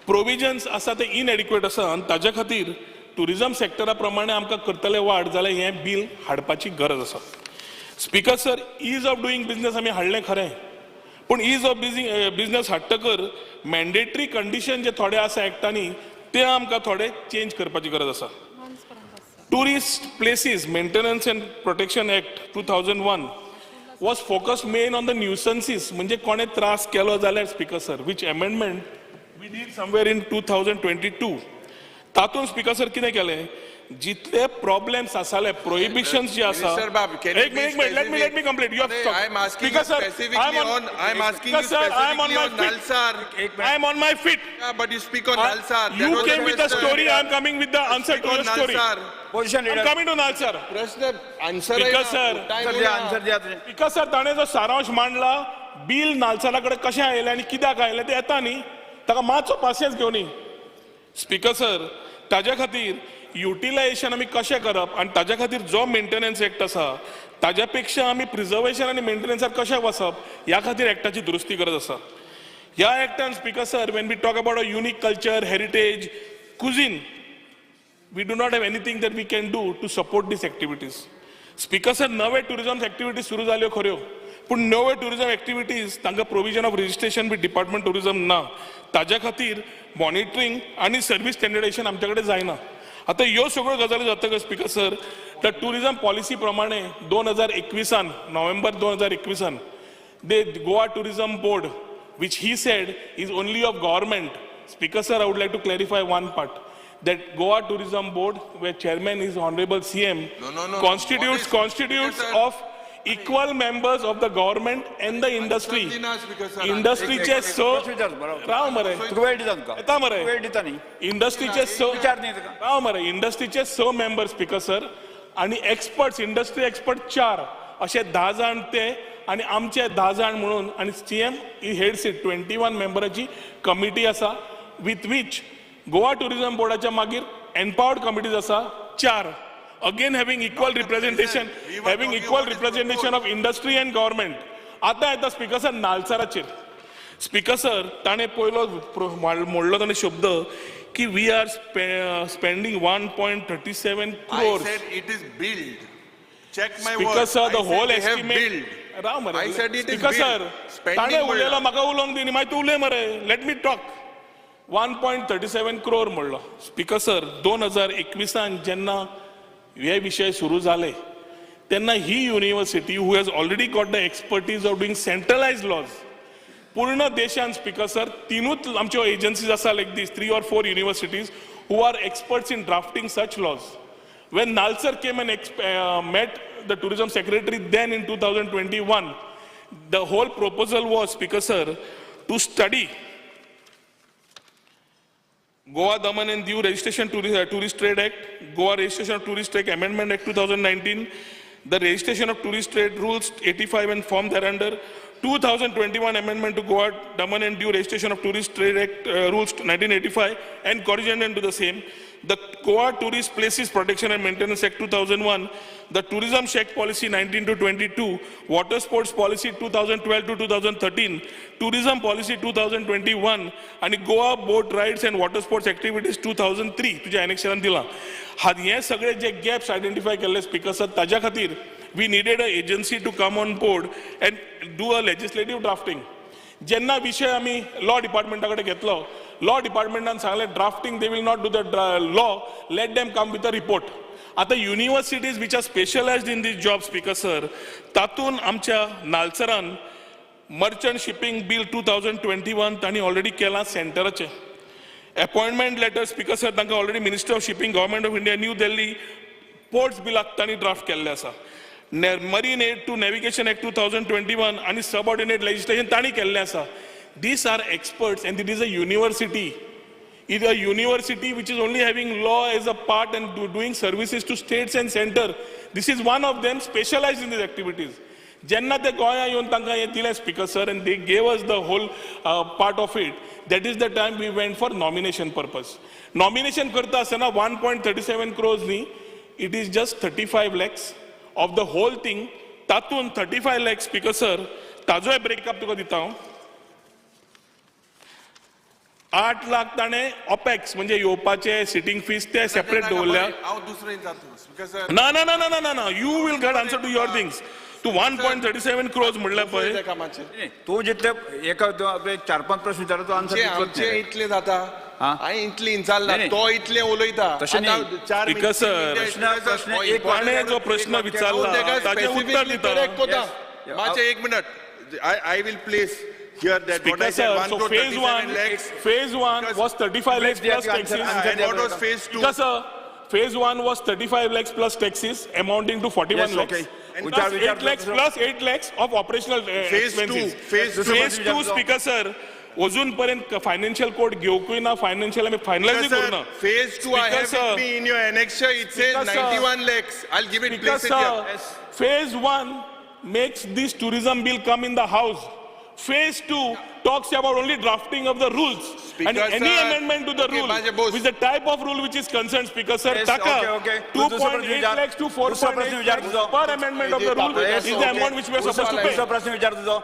प्रोविजन्स आसा ते इनएडिक्वेट आसा आनी ताज्या खातीर टुरिजम सेक्टरा प्रमाणे आमकां करतले वाड जाल्यार हें बील हाडपाची गरज आसा. Speaker sir, ease of doing business आमी हाडलें खरें, पूण is of business हाडटकर मॅन्डेटरी कंडिशन जे थोडे आसा एक्टांनी ते आमकां थोडे चेंज करपाची गरज आसा. Tourist Places Maintenance and Protection Act 2001 was focused main on the nuisances, म्हणजे कोणें त्रास केलो जाल्यार, Speaker sir, which amendment we did somewhere in 2022. तातूंत स्पीकर सर कितें केलें, जितले प्रॉब्लेम्स आसाले, प्रोहिबिशन्स जे आसा. Minister Bab, can you एक मिनिट, एक minute, let me complete. You Arey, I am asking you specifically on, I am asking you sir, I am on specifically my on feet. Nalsar. I am on my feet. Yeah, but you speak on Nalsar. That You was the came with the question. story, I am coming with the answer Speak to on your story. Nalsar. Position I am leader. coming to Nalsar. प्रश्न answer Speaker sir. Answer द्या, आन्सर द्या तुजें. Speaker sir, ताणें जो सारांश मांडला, बील नालसारा कडेन कशें आयलें आनी कित्याक आयलें तें येता न्ही, ताका मातसो पासियेंस घेवनी. स्पीकर सर, ताज्या खातीर युटिलायझेशन आमी कशें करप आनी ताज्या खातीर जो मेंटेनन्स एक्ट आसा ताज्या पेक्षा आमी प्रिजर्वेशन आनी मेंटेनन्सार कशें वचप ह्या खातीर एक्टाची दुरुस्ती गरज आसा. ह्या एक्टान, Speaker sir, when we talk about a unique culture, heritage, cuisine, we do not have anything that we can do to support these activities. Speaker sir, नवे टुरिझम एक्टिविटीज सुरू जाल्यो खऱ्यो, पूण नवे ट्युरिजम एक्टिविटीज तांकां provision of registration with department tourism ना. ताज्या खातीर मॉनिटरींग आनी सर्वीस स्टँडर्डेशन आमचे कडेन जायना. आतां ह्यो सगळ्यो गजाली जातकच स्पिकर सर, तर ट्युरिजम पॉलिसी प्रमाणे 2021 नोव्हेंबर 2021 the Goa Tourism Board, which he said is only of government. Speaker sir, I would like to clarify one part, that Goa Tourism Board, where chairman is Honorable CM, No. constitutes Speaker sir. of equal members of the government and the industry. दिना, Speaker sir. इंडस्ट्रीचे स, राव मरे, तुका वेळ दिता तुका, येता मरे. वेळ दिता न्ही. इंडस्ट्रीचे स, विचार न्ही तुका. राव मरे, इंडस्ट्रीचे 6 मेंबर स्पीकर सर आणि एक्सपर्ट्स, इंडस्ट्री एक्सपर्ट 4, असे 10 जाण ते आणि आमचे 10 जाण म्हणून आणि CM heads it 21 मेंबराची कमिटी आसा, विथ which Goa tourism बोर्डाच्या मागीर एम्पावर्ड कमिटीज आसा 4, again having equal representation, We were having talking equal about this representation of industry and government. आतां येता स्पीकर सर नालसराचेर. स्पीकर सर, ताणें पयलो मोडलो ताणें शब्द की we are spending 1.37 I crores. said it is billed. Check my speaker words. Sir, the I said whole they have estimate billed. राव मरे. I said it is speaker sir, billed. Spending ताणें म्हणला. उलयलो, म्हाका उलोवंक दी न्ही, मागीर तूं उलय मरे. Let me talk. 1.37 crore म्हणलो. स्पीकर सर, 2021 जेन्ना हे विशय सुरू जाले तेन्ना ही university who has already got the expertise of doing centralise laws पूर्ण देशान, स्पीकर सर, तिनूच आमच्यो एजन्सीज आसा like this 3 or 4 universities who are experts in drafting such laws. When NALSAR came and met the tourism secretary then in 2021, the whole proposal was, Speaker sir, to study Goa Daman and Diu Registration Tourist Trade Act, Goa Registration of Tourist Trade Amendment Act 2019, the Registration of Tourist Trade Rules 85 and form thereunder, 2021 Amendment to Goa Daman and Diu Registration of Tourist Trade Act Rules 1985 and corrigendum to the same, the Goa Tourist Places Protection and Maintenance Act 2001, the Tourism Shack Policy 19 to 22, Water Sports Policy 2012 to 2013, Tourism Policy 2021, आणि Goa Boat Rides and Water Sports Activities 2003 तुझ्या एनेक्शरान दिला. हें सगळे जे गॅप्स आयडेंटिफाय केल्ले स्पीकर सर, ताज्या खातीर we needed a agency to come on board and do a legislative drafting. जेन्ना विशय आमी लॉ डिपार्टमेंटा कडेन घेतलो, लॉ डिपार्टमेंटान सांगलें drafting they will not do the law, let them come with a report. आतां universities which are specialised in this job, speaker sir, तातूंत आमच्या नालसरान मर्चंट शिपींग बील 2021 तांणी ऑलरेडी केलां सेंटराचें. अपॉयंटमेंट लेटर स्पीकर सर तांकां already minister of shipping, government of India, New Delhi, ports बिलाक तांणी ड्राफ्ट केल्लें आसा. Marine aid to navigation act 2021 आनी सबऑर्डिनेट लेजिस्लेशन तांणी केल्लें आसा. These are experts and it is a university. It is a university which is only having law as a part and doing services to states and center. This is one of them specialized in these activities. जेन्ना ते गोंया येवन तांकां हें दिलें speaker sir, and they gave us the whole part of it, that is the time we went for nomination purpose. Nomination करता आसतना 1.37 crores न्ही, it is just 35 lakhs of the whole thing. तातूंत 35 lakhs speaker sir, ताजोय ब्रेकअप तुका दिता हांव. 8 लाख ताणें ओपेक्स म्हणजे येवपाचे सिटींग फीस ते सेपरेट दवरल्या. हांव दुसरें जाता स्पीकर सर. ना ना ना ना ना ना, you will get answer to your things. तूं 1.37 crores म्हणल्यार पळय, कामाचेर तूं जितले एका 4-5 प्रश्न विचारता तो आन्सर आमचे इतले जाता, हांवें इतले विचारला, तो इतले उलयता. तशें न्ही स्पीकर सर, ताणें जो प्रश्न विचारला ताजें उत्तर दिता. मातशें एक minute, I will place here that what Speaker I said, sir, so phase 1.37 lakhs. Phase one was 35 lakhs plus taxes. And what was phase two? Speaker sir, phase one was 35 lakhs plus taxes amounting to 41 Yes, lakhs. okay. And plus 8 lakhs, plus 8 lakhs of operational expenses. Phase two, Speaker sir, अजून पर्यंत फायनान्शियल कोड घेवंकूय ना, फायनान्शियल आमी फायनलायज करूं ना. Phase 2 I have Speaker, with me in your annexure, it says Speaker, sir. 91 lakhs. I'll give it, Speaker, place it sir, here. Phase 1 makes this tourism bill come in the house. Phase 2 talks about only drafting of the rules. Speaker, and any sir, amendment to the okay, rule, Bose. with the type of rule which is concerned, Speaker sir, Yes, taka, okay, okay. 2.8 lakhs to 4.8 lakhs per amendment of the rule Yes, is the okay. amount which we are supposed to pay. दुसरो प्रश्न विचार तुजो.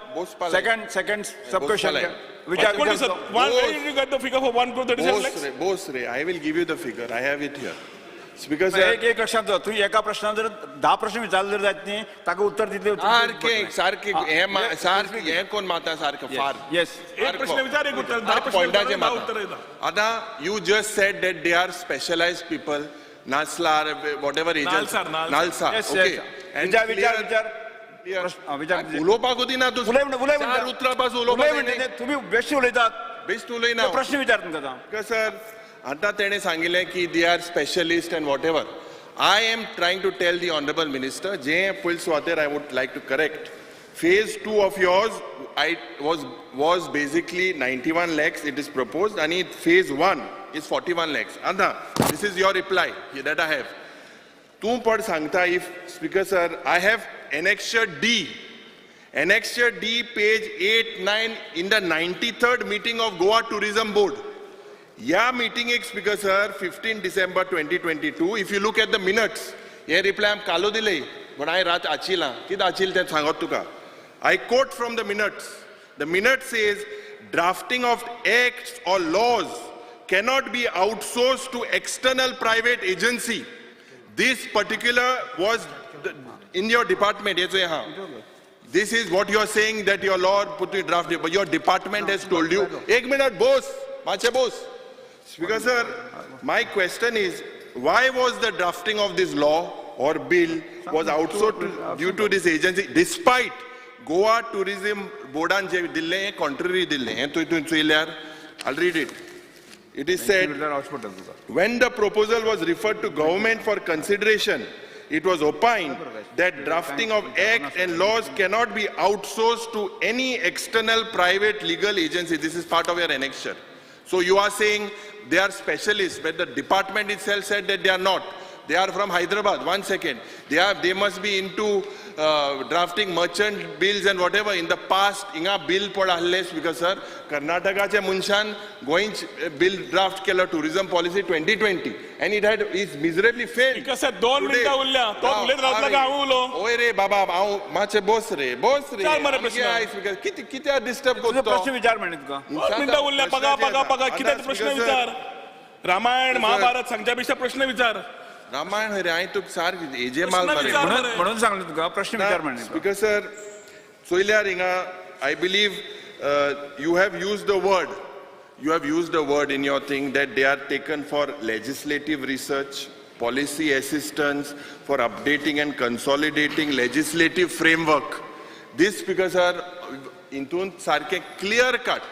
Second sub question. विचार What is it? Where did you get the figure for 1.37 lakhs? Bose रे, I will give you the figure. I have it here. Speaker sir, एक लक्षात दवर, तूं एका प्रश्नान जर 10 प्रश्न विचारले जर जायत न्ही ताका उत्तर दितले. सारकें सारकें हें सारकें हें कोण माता सारकें फार. येस, एक प्रश्न विचार एक उत्तर, 10 पॉयंटाचे माता. आतां you just said that they are specialised people, NALSAR whatever agency, NALSAR. Okay, विचार विचार विचार उलोवपाक दिना तूं, चार उतरां पासून उलोवपाक. तुमी बेश्ट उलयतात, बेश्ट उलयना, प्रश्न विचार तुमकां. सर आतां तेणें सांगिल्लें की they are specialist and whatever. I am trying to tell the honourable minister, जे पयले सुवातेर I would like to correct. Phase 2 of yours I was basically 91 lakhs it is proposed, आनी phase 1 is 41 lakhs. आतां this is your reply that I have. तूं पड सांगता if speaker sir I have annexure D, annexure D page 8, 9 in the 93rd meeting of Goa tourism board. ह्या मिटिंगेक speaker sir 15 December 2022, if you look at the minutes, hey reply आम कालो दिले पण हांवें रात आचिलां, कितें आचिल तें सांगत तुका. I quote from the minutes. The minutes says drafting of acts or laws cannot be outsourced to external private agency. This particular was in your department. This is what you are saying that your law put in draft, but your department has told you. Ek minute, boss, mache boss. Speaker sir, my question is, why was the drafting of this law or bill was outsourced due to this agency, despite Goa Tourism Boardan je dille contrary dille? I'll read it. It is said, when the proposal was referred to government for consideration, it was opined that drafting of acts and laws cannot be outsourced to any external private legal agency. This is part of your annexure. So you are saying they are specialists, but the department itself said that they are not. They are from Hyderabad. 1 second. They must be into drafting merchant bills and whatever. In the past, inga bill padahle, because sir, Karnatakache munshan going bill draft kela tourism policy 2020, and it had is miserably failed. Because sir, 2 minutes ulla, to ulet raatla ka ulo. Oy re baba, aao mache boss re, boss re. Kite kite disturb korto. Prashna vichar mhane tuka. 2 minutes ulla, paga paga paga, kite prashna vichar. Ramayana Mahabharat सांगच्या पेक्षा प्रश्न विचार. रामायण हय रे, हांवें तुका सारकें हेजे माल म्हणून सांगलें तुका प्रश्न विचार म्हणून. स्पीकर सर चोयल्यार हिंगा I believe you have use the word, you have use the word in your thing that they are taken for legislative research, policy assistance, for updating and consolidating legislative framework. This speaker sir हितून सारकें clear cut.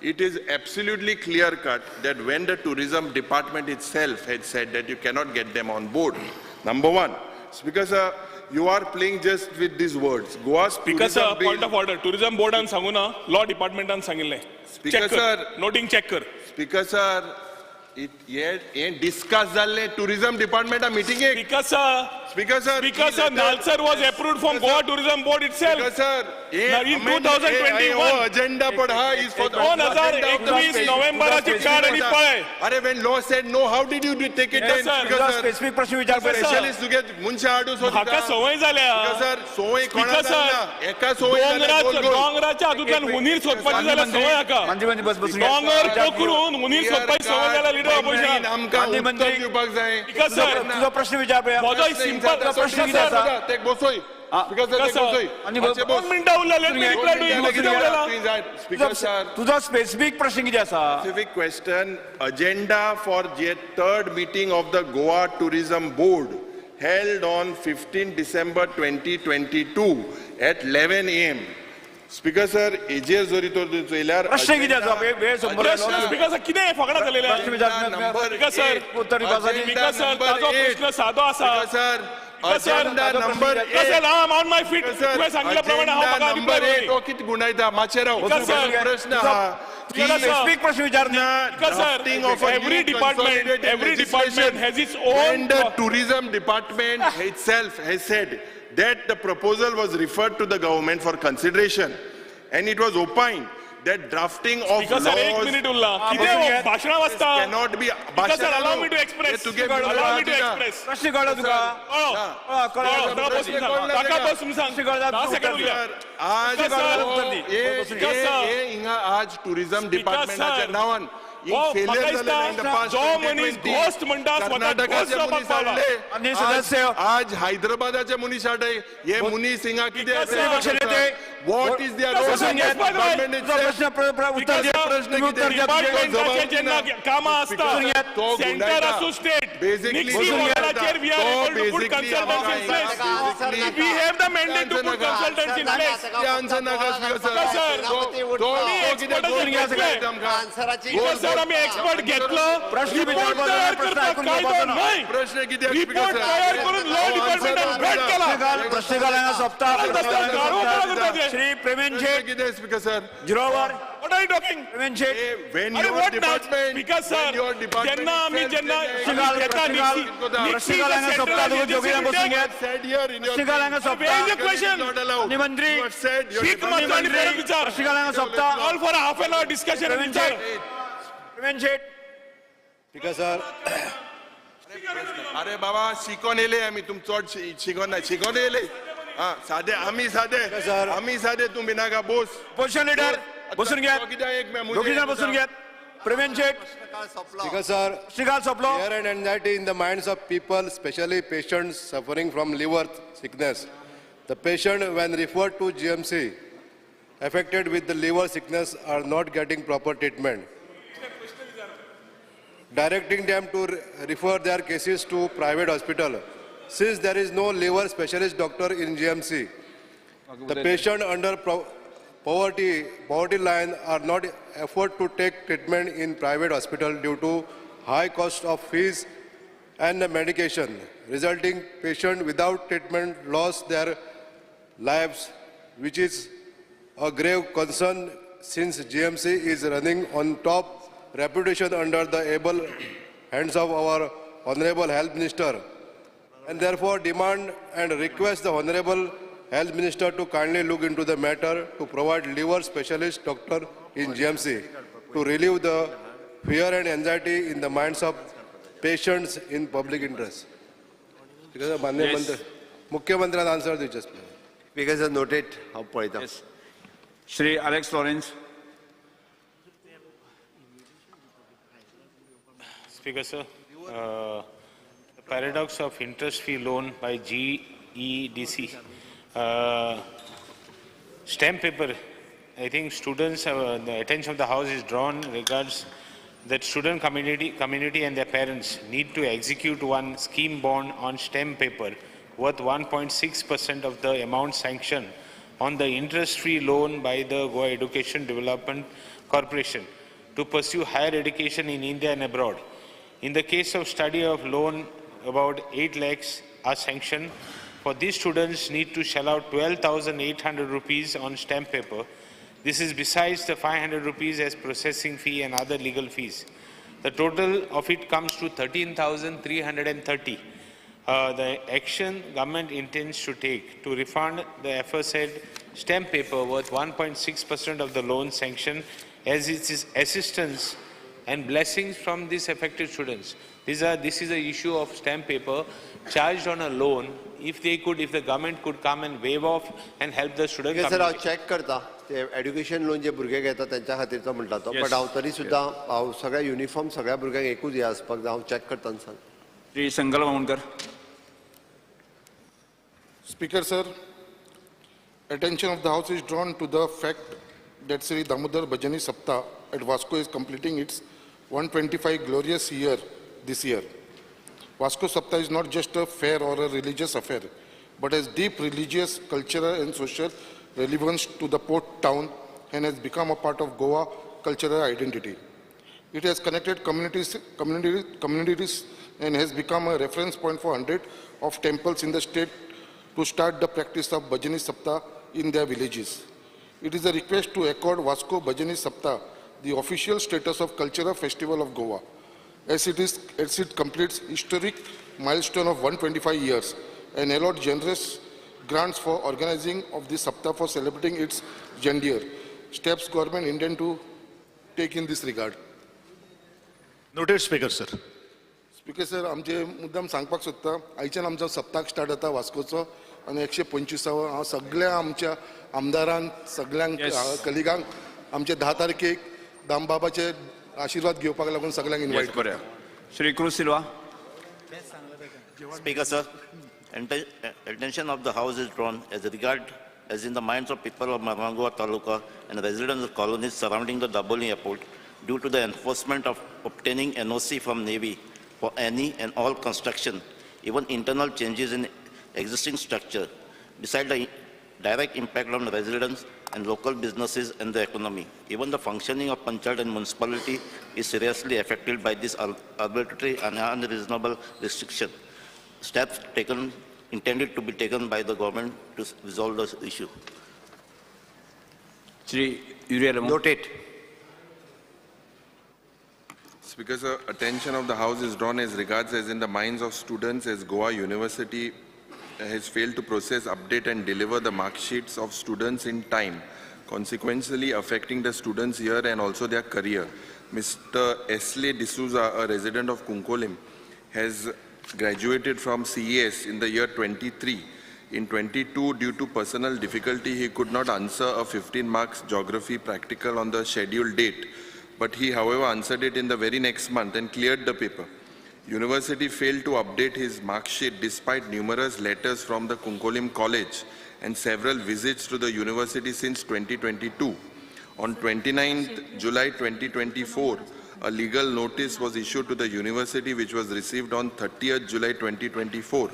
It is absolutely clear cut that when the tourism department itself had said that you cannot get them on board. Number one, Speaker sir, you are playing just with these words. Goa Speaker sir, point of order. Tourism board an सांगू ना, law department an सांगिल्लें. Speaker sir, noting check कर. Speaker sir, it discuss जाल्लें tourism department a meeting ek. Speaker sir, Speaker sir, Speaker sir, NALSAR was approved from Goa Tourism Board itself. Speaker sir, in 2021 agenda पड is for 2021 नोव्हेंबराची काढ आणि पळय. अरे when law said no, how did you take it then? Speaker sir, specific प्रश्न विचार specialist तुगे मनशा हाडू सोदता. हाका संवय जाल्या. Speaker sir, संवय कोणा जाल्या? एका संवय जाल्या. डोंगराच्या हातूंतल्यान हुनीर सोदपाची जाल्या संवय हाका. डोंगर पोखरून हुनीर सोदपाची संवय जाल्या लिडर ऑपोजिशन. आमकां उत्तर दिवपाक जाय. स्पीकर सर, तुजो प्रश्न विचार पळया. म्हजो सिंपल प्रश्न कितें आसा? ते बसोय. तुझो स्पेसिफिक प्रश्न कितें आसा? Specific question, agenda for the third meeting of the Goa Tourism Board held on 15 December 2022 at 11 a.m. Speaker sir, एजेर जरी तर चोयल्यार प्रश्न कितें आसा? वेळ प्रश्न स्पीकर सर कितें फकडां जालेलें? स्पीकर सर, स्पीकर सर, ताजो प्रश्न सादो आसा. Sir, agenda number 8. Sir, I am on my feet. तुवें सांगिल्ल्या प्रमाणे हांव म्हाका नंबर 8 तो कितें गुंडायता मातशें राव. प्रश्न आहा स्पेसिफिक प्रश्न विचार. Sir, every department has its own. When the tourism department itself has said that the proposal was referred to the government for consideration, and it was opined that drafting of laws cannot be. Speaker sir, allow me to express. Allow me to express. प्रश्न कळ्ळो तुका? आज हिंगा आज टुरिझम डिपार्टमेंटाच्या नांवान जो मनीस घोस्ट म्हणटा स्वता घोस्ट जावपाक पावला. आज हैदराबादाचे मनीस हाडले हे मनीस हिंगा कितें? What is their role? डिपार्टमेंटाचे जेन्ना कामां आसता सेंटर आसूं state, we have the mandate to put consultants in place. Sir, sir आमी एक्सपर्ट घेतलो, रिपोर्ट तयार करपाक कायदो न्हय, रिपोर्ट तयार करून लॉ डिपार्टमेंटान भेट केला. प्रश्नकाल हांगा सोंपता. श्री प्रेमेन शेट जिरोवर. What are you talking? Premen Shet. When your department, because sir, जेन्ना आमी जेन्ना all for half an hour discussion. Premen Shet. Because sir, अरे बाबा शिकोन येयले आमी, तुम चड शिकोन ना, शिकोन येयले. सादे आमी, सादे आमी, सादे तूं भिनाका. बोस पोझिशन लिडर बसून घेत, दोघी जण बसून घेत. Premen Shet. Because sir, Shrikant सोंपलो. Fear and anxiety in the minds of people, especially patients suffering from liver sickness. The patient when referred to GMC affected with the liver sickness are not getting proper treatment. Directing them to refer their cases to private hospital. Since there is no liver specialist doctor in GMC, the patient under poverty line are not afford to take treatment in private hospital due to high cost of fees and the medication, resulting patient without treatment lost their lives, which is a grave concern since GMC is running on top reputation under the able hands of our Honorable Health Minister, and therefore demand and request the Honorable Health Minister to kindly look into the matter to provide liver specialist doctor in GMC to relieve the fear and anxiety in the minds of patients in public interest. Because माननीय मुख्यमंत्र्यान आन्सर दिवचें. Because noted. हांव पळयता. Shri Alex Lawrence. Speaker sir, the paradox of interest-free loan by GEDC. Stamp paper, I think students, the attention of the House is drawn regards that student community and their parents need to execute one scheme bond on stamp paper worth 1.6% of the amount sanctioned on the interest-free loan by the Goa Education Development Corporation to pursue higher education in India and abroad. In the case of study of loan, about 8 lakhs are sanctioned. For these students need to shell out 12,800 rupees on stamp paper. This is besides the 500 rupees as processing fee and other legal fees. The total of it comes to 13,330. The action government intends to take to refund the aforesaid stamp paper worth 1.6% of the loan sanction as its assistance and blessings from these affected students. This is an issue of stamp paper charged on a loan. If they could, if the government could come and waive off and help the student. Sir, हांव चेक करता ते एड्युकेशन लोन जे भुरगे घेता तेंच्या खातीरचो म्हणटा तो, बट हांव तरी सुद्दां हांव सगळ्या युनिफॉर्म सगळ्या भुरग्यांक एकूच हें आसपाक जाय. हांव चेक करता आनी सांग. Shri Sankalp Amonkar. Speaker sir, attention of the House is drawn to the fact that Sri Damodar Bhajani Saptah at Vasco is completing its 125 glorious year this year. Vasco Saptah is not just a fair or a religious affair, but has deep religious, cultural and social relevance to the port town and has become a part of Goa cultural identity. It has connected communities and has become a reference point for hundreds of temples in the state to start the practice of Bhajani Saptah in their villages. It is a request to accord Vasco Bhajani Saptah the official status of cultural festival of Goa, as it completes historic milestone of 125 years and allot generous grants for organizing of the Saptah for celebrating its gender. Steps government intend to take in this regard. Noted, Speaker sir. Speaker sir, आमचे मुद्दाम सांगपाक सोदता, आयच्यान आमचो सप्ताक स्टार्ट जाता वास्कोचो आनी 125 हांव सगळ्या आमच्या आमदारांक, सगळ्यांक कलिगांक आमचे 10 तारखेक दामबाबाचे आशिर्वाद घेवपाक लागून सगळ्यांक इन्वायट करता. Shri Cruz Silva. Speaker sir, attention of the house is drawn as regard as in the minds of people of Mormugao Taluka and residents of colonies surrounding the Dabolim airport due to the enforcement of obtaining NOC from Navy for any and all construction, even internal changes in existing structure, beside the direct impact on residents and local businesses and the economy. Even the functioning of panchayat and municipality is seriously affected by this arbitrary and unreasonable restriction. Steps taken intended to be taken by the government to resolve this issue. Shri Yuri Alemao. Noted. Speaker sir, attention of the House is drawn as regards as in the minds of students as Goa University has failed to process, update and deliver the mark sheets of students in time, consequently affecting the students here and also their career. Mr. Esley D'Souza, a resident of Cuncolim, has graduated from CES in the year 23. In 22, due to personal difficulty, he could not answer a 15 marks geography practical on the scheduled date, but he, however, answered it in the very next month and cleared the paper. University failed to update his mark sheet despite numerous letters from the Cuncolim College and several visits to the university since 2022. On 29th July 2024, a legal notice was issued to the university, which was received on 30th July 2024.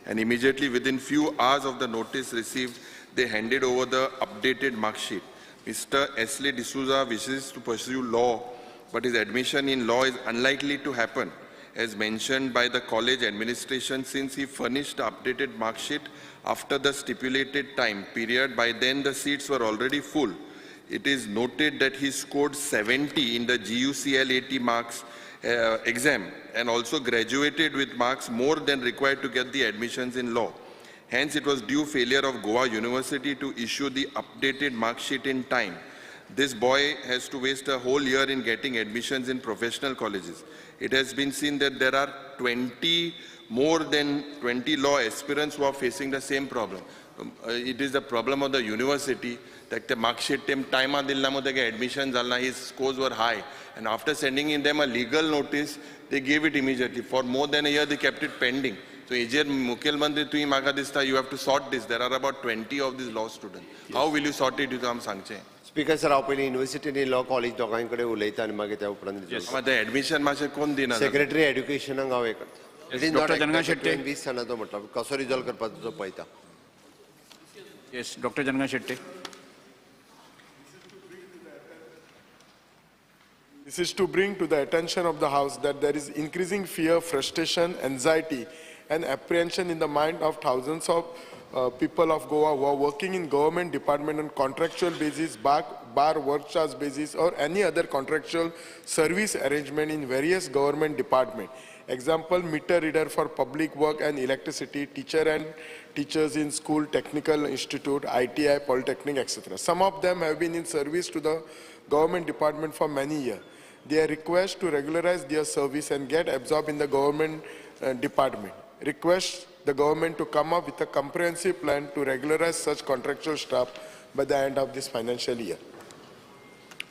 And immediately within few hours of the notice received, they handed over the updated mark sheet. Mr. Esley D'Souza wishes to pursue law, but his admission in law is unlikely to happen, as mentioned by the college administration, since he furnished the updated mark sheet after the stipulated time period. By then, the seats were already full. It is noted that he scored 70 in the guclat marks exam and also graduated with marks more than required to get the admissions in law. Hence, it was due failure of Goa University to issue the updated mark sheet in time. This boy has to waste a whole year in getting admissions in professional colleges. It has been seen that there are more than 20 law aspirants who are facing the same problem. It is the problem of the university that the mark sheet time admissions, his scores were high. And after sending in them a legal notice, they gave it immediately. For more than a year, they kept it pending. So, you have to sort this. There are about 20 of these law students. Yes. How will you sort it? Speaker sir, हांव पयलीं युनिवर्सिटीनी लॉ कॉलेज दोगांय कडेन उलयता आनी मागीर त्या उपरांत एडमिशन मातशें कोण दिना सेक्रेटरी एड्युकेशनाक हांव हें करता. It is not 20 जाणां तो म्हटला कसो रिजॉल्व करपाचो तो पळयता. Yes, Doctor Janga Shetty. This is to bring to the attention of the House that there is increasing fear, frustration, anxiety and apprehension in the mind of thousands of people of Goa who are working in government department on contractual basis, bar work charge basis or any other contractual service arrangement in various government department. Example, meter reader for public work and electricity, teacher and teachers in school, technical institute, ITI, polytechnic, etc. Some of them have been in service to the government department for many years. They are requested to regularize their service and get absorbed in the government department. Request the government to come up with a comprehensive plan to regularize such contractual staff by the end of this financial year.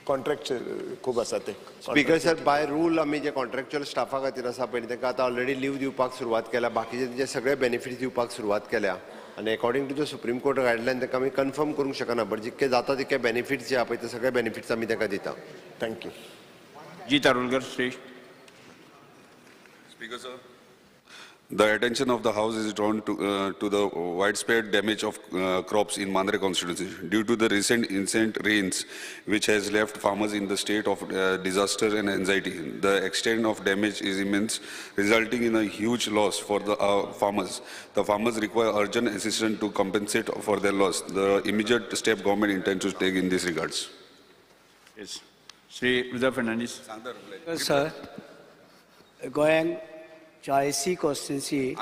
Contractual खूब आसा ते. स्पीकर सर, बाय रूल आमी जे कॉन्ट्रॅक्च्युअल स्टाफा खातीर आसा पळय तांकां आतां ऑलरेडी लीव दिवपाक सुरवात केल्या, बाकीचे तेंचे सगळे बेनिफिट्स दिवपाक सुरवात केल्या आनी according to the Supreme Court guideline तांकां आमी कन्फर्म करूंक शकना, बट जितके जाता तितके बेनिफिट्स जे आहा पळय ते सगळे बेनिफिट्स आमी तांकां दिता. Thank you. G Tarulkar. Shri Speaker sir, the attention of the House is drawn to the widespread damage of crops in Mandre constituency due to the recent incessant rains, which has left farmers in the state of disaster and anxiety. The extent of damage is immense, resulting in a huge loss for the farmers. The farmers require urgent assistance to compensate for their loss. The immediate step government intends to take in this regards. Yes, Shri Rudra Fernandes. Sir, गोयांक 40 constituency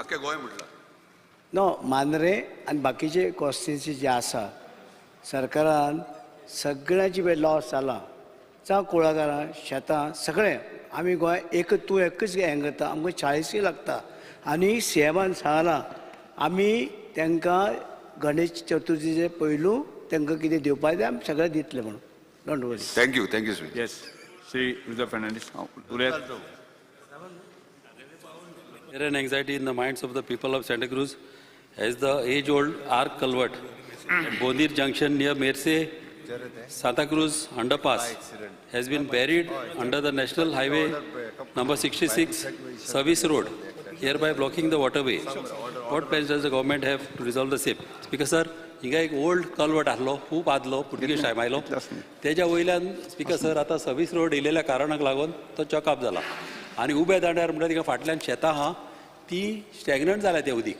no Mandrem आनी बाकीचे कॉन्स्टिट्युन्सी जे आसा सरकारान सगळ्यांची पळय लॉस जाला, जावं कुळागरां शेतां सगळें आमी गोंय एक तूं एकच हें करता, आमकां 40 लागता आनी सी एमान सांगलां आमी तांकां गणेश चतुर्थीचे पयलू तांकां कितें दिवपाक जाय आमी सगळें दितले म्हणून. Don't worry. Thank you, thank you sir. Yes, Shri Vijay Fernandes उलयात. Fear and anxiety in the minds of the people of Santa Cruz as the age-old arc culvert at Bondir Junction near Merce, Santa Cruz underpass has been buried under the National Highway number 66 service road, hereby blocking the waterway. What plans does the government have to resolve the same? Speaker sir, हिंगा एक ओल्ड कल्वर्ट आसलो, खूब आदलो, पुर्तुगेज टायम आयलो, तेज्या वयल्यान स्पीकर सर आतां सर्वीस रोड येयलेल्या कारणाक लागून तो चॉकअप जाला आनी उब्या दांड्यार म्हणल्यार तिका फाटल्यान शेतां आहा ती स्टॅग्नंट जाल्या तें उदीक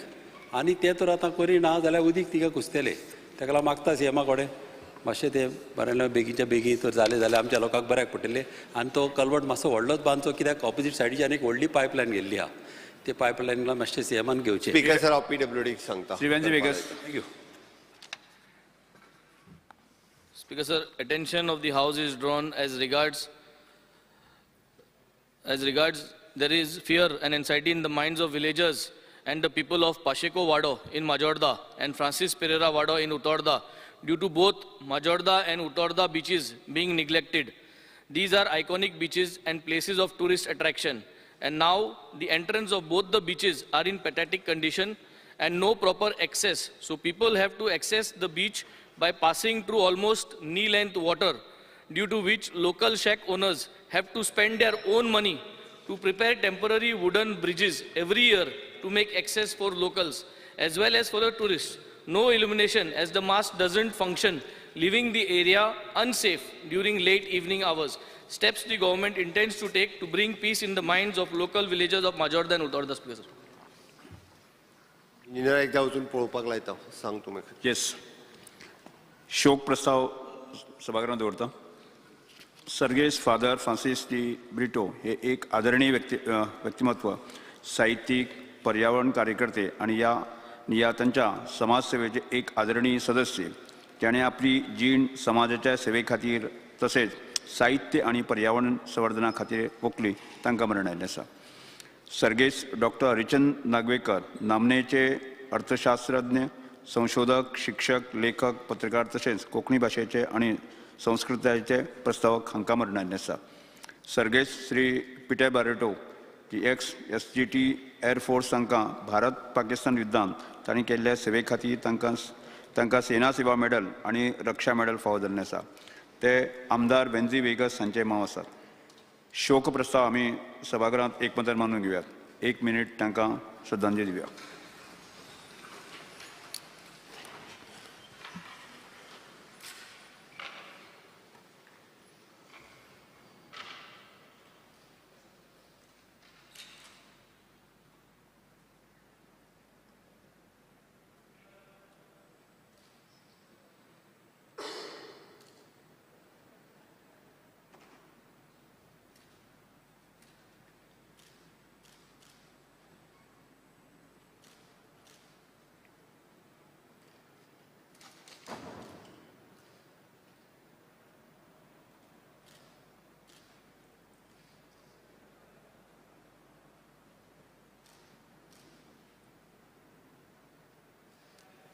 आनी तें तर आतां करिना जाल्यार उदीक तिका कुसतलें. ताका लागून मागता सीएमा कडेन मातशें तें बरें बेगीनच्या बेगीन तर जालें जाल्यार आमच्या लोकांक बऱ्याक पडटलें आनी तो कल्वर्ट मातसो व्हडलोच बांदचो, कित्याक ऑपोजीट सायडीच्यान एक व्हडली पायपलायन गेल्ली आहा, ते पायपलायनला मातशें सीएमान घेवचें. स्पीकर सर, हांव पीडब्ल्यूडीक सांगता. Shri Venzy Viegas. Thank you. Speaker sir, attention of the house is drawn as regards there is fear and anxiety in the minds of villagers and the people of Pacheco Wado in Majorda and Francis Pereira Wado in Utorda due to both Majorda and Utorda beaches being neglected. These are iconic beaches and places of tourist attraction, and now the entrance of both the beaches are in pathetic condition and no proper access. So people have to access the beach by passing through almost knee-length water, due to which local shack owners have to spend their own money to prepare temporary wooden bridges every year to make access for locals as well as for the tourists. No illumination as the mast doesn't function, leaving the area unsafe during late evening hours. Steps the government intends to take to bring peace in the minds of local villagers of Majorda and Utorda. Speaker sir. Engineer एकदा वचून पळोवपाक लायता, सांग तूं म्हाका. येस, शोक प्रस्ताव सभागृहात दवरता. सर्गेस्त फादर फ्रांसीस डी ब्रिटो हे एक आदरणीय व्यक्तिमत्व, साहित्यिक, पर्यावरण कार्यकर्ते आणि या तांच्या समाजसेवेचे एक आदरणीय सदस्य. त्याने आपली जीण समाजाच्या सेवे खातीर तसेच साहित्य आणि पर्यावरण संवर्धना खातीर ओंपली. तांकां मरण आयिल्लें आसा. सर्गेस्त डॉक्टर हरिचंद नागवेकर नामनेचे अर्थशास्त्रज्ञ, संशोधक, शिक्षक, लेखक, पत्रकार तसेच कोंकणी भाशेचे आनी संस्कृतायेचे प्रस्तावक हांकां मरण आयिल्लें आसा. सर्गेस्त Shri Peter Barreto, the ex SGT air force, तांकां भारत पाकिस्तान युद्धांत तांणी केल्ल्या सेवे खातीर तांकां सेना सेवा मेडल आनी रक्षा मेडल फावो जाल्लें आसा. ते आमदार वेन्झी वेगस हांचे माव आसात. शोक प्रस्ताव आमी सभागृहांत एकमतान मानून घेवयात. एक मिनीट तांकां श्रद्धांजली दिवया.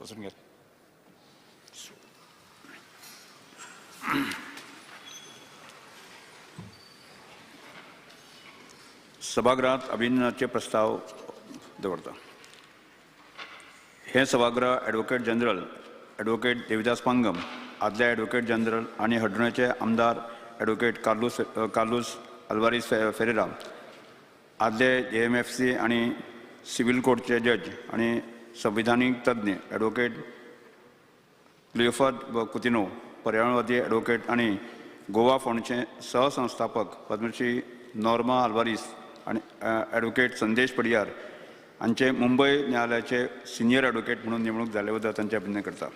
बसून घेत. सभागृहात अभिनंदनाचे प्रस्ताव दवरता. हे सभागृह advocate general advocate Devidas Pangam, आदले ॲडव्होकेट जनरल आनी हडदोण्याचे आमदार ॲडव्होकेट कार्लूस अल्वारीस फेरेरा, आदले JMFC आनी सिव्हील कोर्टचे जज आनी संविधानीक तज्ञ ॲडव्होकेट क्लियोफर्ड कुतिनो, पर्यावरणवादी ॲडव्होकेट आनी गोवा फाउंडेशनचे सहसंस्थापक पद्मश्री नॉर्मा अल्वारीस आनी ॲडव्होकेट संदेश पडियार हांचे मुंबय न्यायालयाचे सिनियर ॲडव्होकेट म्हणून नेमणूक जाल्ले बद्दल तांचें अभिनंदन करता.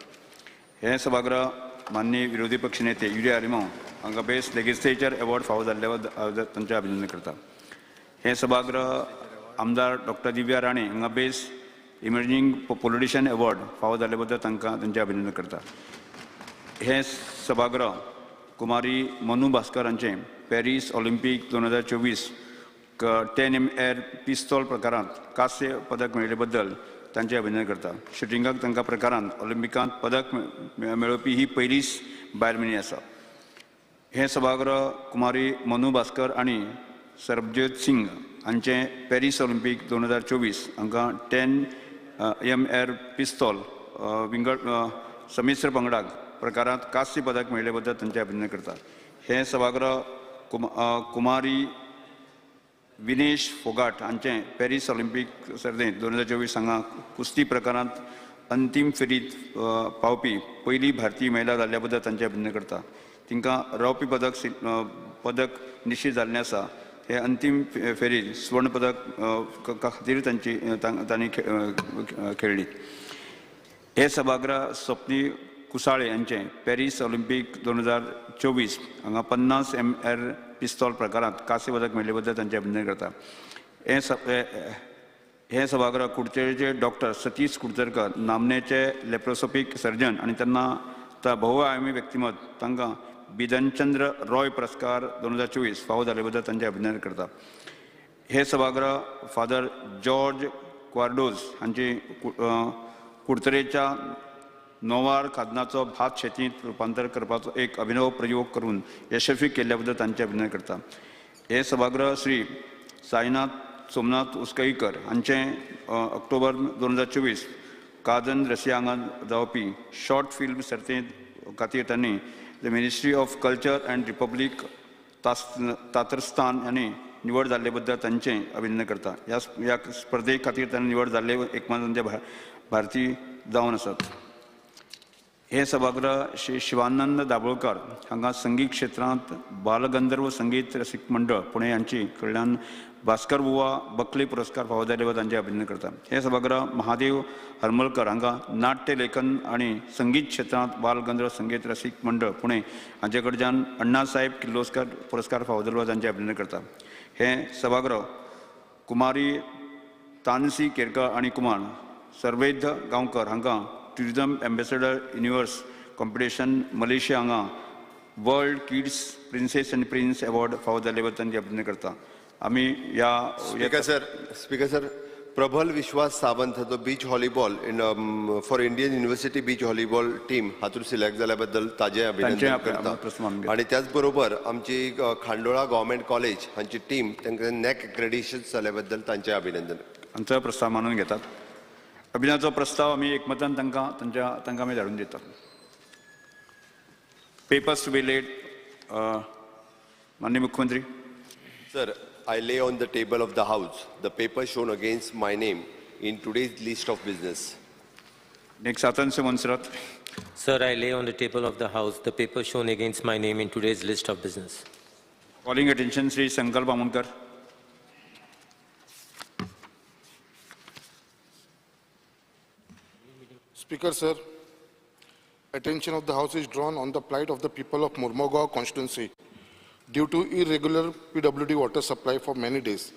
हें सभागृह माननीय विरोधी पक्ष नेते युरी आलिमाव हांकां बेस्ट लेजिस्लेचर एवॉर्ड फावो जाल्ले बद्दल तांचें अभिनंदन करता. हें सभागृह आमदार डॉक्टर दिव्या राणे हांकां बेस्ट इमर्जींग पॉलिटिशियन एवॉर्ड फावो जाल्ले बद्दल तांकां तांचें अभिनंदन करता. हें सभागृह कुमारी मनु भास्कर हांचें पॅरीस ऑलिम्पीक 2024 10M air पिस्तॉल प्रकारांत कांस्य पदक मेळिल्ले बद्दल तांचें अभिनंदन करता. शुटिंगाक तांकां प्रकारांत ऑलिम्पिकांत पदक मेळोवपी ही पयलीच बायल मनीस आसा. हें सभागृह कुमारी मनु भास्कर आनी सरबज्योत सिंग हांचें पॅरीस ऑलिम्पीक 2024 हांकां 10 एम एर पिस्तॉल विंगड संमिश्र पंगडाक प्रकारांत कांस्य पदक मेळिल्ले बद्दल तांचें अभिनंदन करता. हें सभागृह कुमारी विनेश फोगाट हांचें पॅरीस ऑलिम्पीक सर्तींत 2024 हांगा कुस्ती प्रकारांत अंतीम फेरीत पावपी पयली भारतीय महिला जाल्ल्या बद्दल तांचें अभिनंदन करता. तांकां रौप्य पदक निश्चित जाल्लें आसा. हे अंतीम फेरीत स्वर्ण पदक खातीर तांणी खेळ्ळी. हे सभागृह स्वप्नी कुसाळे हांचें पॅरीस ऑलिम्पीक 2024 हांगा 50 एम एर पिस्तॉल प्रकारांत कांस्य पदक मेळिल्ले बद्दल तांचें अभिनंदन करता. हें सभागृह कुडचडेचे डॉक्टर सतीश कुडचडकर नामनेचे लेप्रोस्कोपीक सर्जन आनी तेन्ना बहुआयामी व्यक्तिमत्व तांकां बिदनचंद्र रॉय पुरस्कार 2024 फावो जाल्ले बद्दल तांचें अभिनंदन करता. हे सभागृह फादर जॉर्ज क्वार्डोज हांची कुडतरेच्या नोवार खादनाचो भात शेतींत रुपांतर करपाचो एक अभिनव प्रयोग करून यशस्वी केल्ल्या बद्दल तांचें अभिनंदन करता. हे सभागृह श्री साईनाथ सोमनाथ उसकईकर हांचें ऑक्टोबर 2024 कादन रशिया हांगा जावपी शॉर्ट फिल्म सर्तींत खातीर तांणी the ministry of culture and republic Tatarstan हांणी निवड जाल्ले बद्दल तांचें अभिनंदन करता. ह्या स्पर्धे खातीर तांणी निवड जाल्ले एकमात्र भारतीय जावन आसात. हे सभागृह श्री शिवानंद दाभोळकर हांगा संगीत क्षेत्रांत बालगंधर्व संगीत रसीक मंडळ पुणे हांची कडल्यान भास्कर बुवा बकले पुरस्कार फावो जाल्ले बद्दल तांचें अभिनंदन करता. हे सभागृह महादेव हरमलकर हांगा नाट्य लेखन आनी संगीत क्षेत्रांत बालगंधर्व संगीत रसीक मंडळ पुणे हांचे कडच्यान अण्णासाहेब किर्लोस्कर पुरस्कार फावो जाल्ले बद्दल तांचें अभिनंदन करता. हे सभागृह कुमारी तानसी केरकर आनी कुमार सर्वेद गांवकर हांकां tourism ambassador universe competition Malaysia हांगा world kids princess and prince award फावो जाल्ले बद्दल तांचें अभिनंदन करता. आमी ह्या स्पीकर सर प्रबल विश्वास सावंत हाचो beach volleyball for Indian university beach volleyball team हातूंत सिलेक्ट जाल्या बद्दल ताजें अभिनंदन करता. आनी त्याच बरोबर आमची खांडोळा गव्हर्मेंट कॉलेज हांची टीम तांकां नॅक एक्रेडिशन जाल्या बद्दल तांचें अभिनंदन. आमचो प्रस्ताव मानून घेतात. अभिनयाचो प्रस्ताव आमी एकमतान तांकां आमी धाडून दितात. पेपर्स टू बी लेड माननीय मुख्यमंत्री. Sir, I lay on the table of the House the paper shown against my name in today's list of business. Next, Atanse Monserrate. Sir, I lay on the table of the House the paper shown against my name in today's list of business. Calling attention Sri Sankalp Amonkar. Speaker, sir, attention of the House is drawn on the plight of the people of Mormugao constituency due to irregular PWD water supply for many days,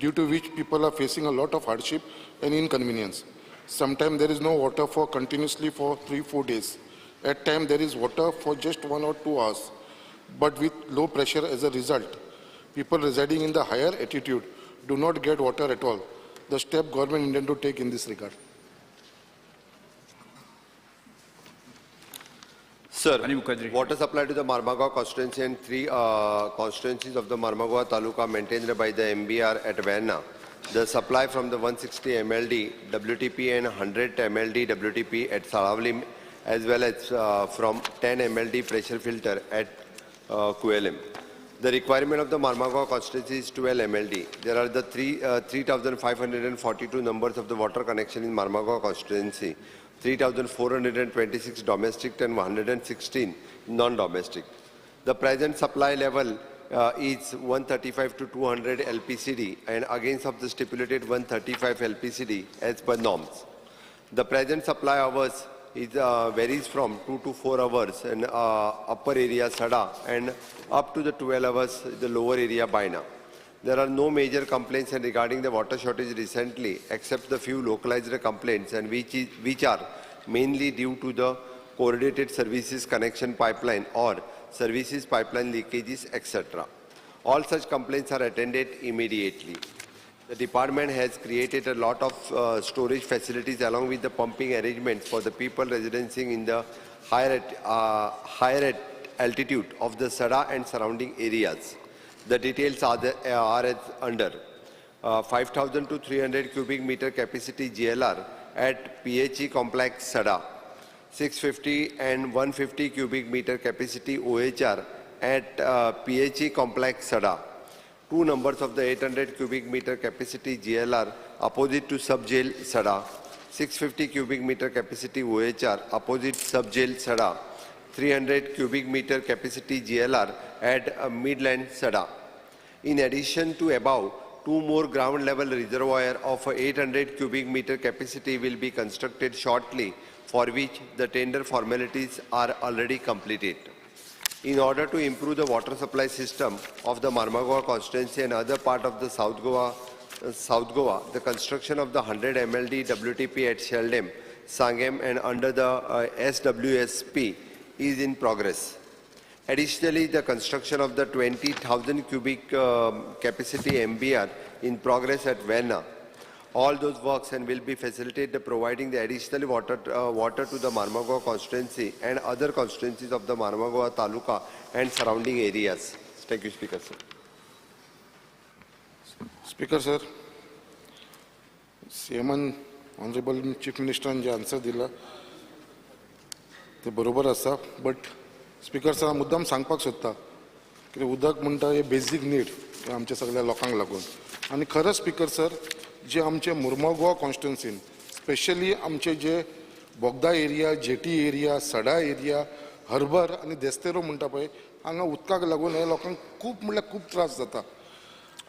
due to which people are facing a lot of hardship and inconvenience. Sometimes there is no water for continuously for 3-4 days. At times there is water for just 1 or 2 hours, but with low pressure as a result. People residing in the higher altitude do not get water at all. The step government intend to take in this regard. Sir, water supply to the Marmagao constituency and 3 constituencies of the Marmagao Taluka maintained by the MBR at Verna. The supply from the 160 MLD WTP and 100 MLD WTP at Salavlim, as well as from 10 MLD pressure filter at Kuelim. The requirement of the Marmagao constituency is 12 MLD. There are the 3,542 numbers of the water connection in Marmagao constituency, 3,426 domestic and 116 non-domestic. The present supply level is 135 to 200 LPCD and against of the stipulated 135 LPCD as per norms. The present supply hours is, varies from 2 to 4 hours in upper area Sada and up to the 12 hours the lower area Baina. There are no major complaints and regarding the water shortage recently, except the few localized complaints and which are mainly due to the coordinated services connection pipeline or services pipeline leakages, etc. All such complaints are attended immediately. The department has created a lot of storage facilities along with the pumping arrangements for the people residencing in the higher altitude of the Sada and surrounding areas. The details are as under. 5,000 to 300 cubic meter capacity GLR at PHE complex Sada, 650 and 150 cubic meter capacity OHR at PHE complex Sada, 2 numbers of the 800 cubic meter capacity GLR opposite to sub-jail Sada, 650 cubic meter capacity OHR opposite sub-jail Sada, 300 cubic meter capacity GLR at Midland Sada. In addition to above, 2 more ground level reservoir of 800 cubic meter capacity will be constructed shortly, for which the tender formalities are already completed. In order to improve the water supply system of the Marmagoa constituency and other part of the South Goa, the construction of the 100 MLD WTP at Sheldam, Sangem and under the SWSP is in progress. Additionally, the construction of the 20,000 cubic capacity MBR in progress at Verna. All those works and will be facilitated providing the additional water to the Marmagoa constituency and other constituencies of the Marmagoa Taluka and surrounding areas. Thank you, Speaker, sir. Speaker, sir, CM Honorable Chief Minister J answer दिला ते बरोबर आसा, बट स्पीकर सर मुद्दाम सांगपाक सोदता की उदक म्हणटा हे बेजीक नीड आमच्या सगळ्या लोकांक लागून. आनी खरें स्पीकर सर, जे आमचे मुर्मोगोवा कॉन्स्टिट्युन्सीन स्पेशली आमचे जे Bogda area, jetty area, Sada area, harbour आनी देस्तेरो म्हणटा पळय, हांगा उदकाक लागून हे लोकांक खूब म्हणल्यार खूब त्रास जाता.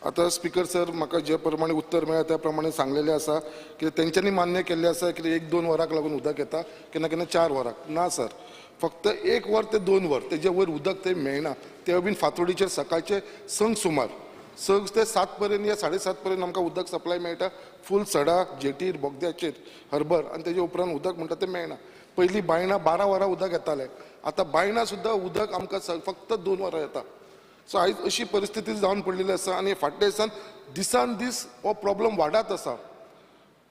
आतां स्पीकर सर, म्हाका जे प्रमाणे उत्तर मेळ्ळा त्या प्रमाणे सांगलेलें आसा की तेंच्यांनी मान्य केल्लें आसा की 1-2 वरांक लागून उदक येता, केन्ना केन्ना 4 वरांक. ना सर, फक्त 1 वर ते 2 वर तेजे वयर उदक ते मेळना. ते बीन फांतोडीचेर सकाळचे 6 सुमार 6 ते 7 पर्यंत या 7:30 पर्यंत आमकां उदक सप्लाय मेळटा फूल सडा, जेटीर, बोगद्याचेर, हर्बर, आनी तेजे उपरांत उदक म्हणटा तें मेळना. पयलीं बायणा 12 वरां उदक येतालें, आतां बायणा सुद्दां उदक आमकां फक्त 2 वरां येता. सो आयज अशी परिस्थिती जावन पडलेली आसा आनी फाटल्या दिसान दिसान दीस हो प्रॉब्लम वाडत आसा.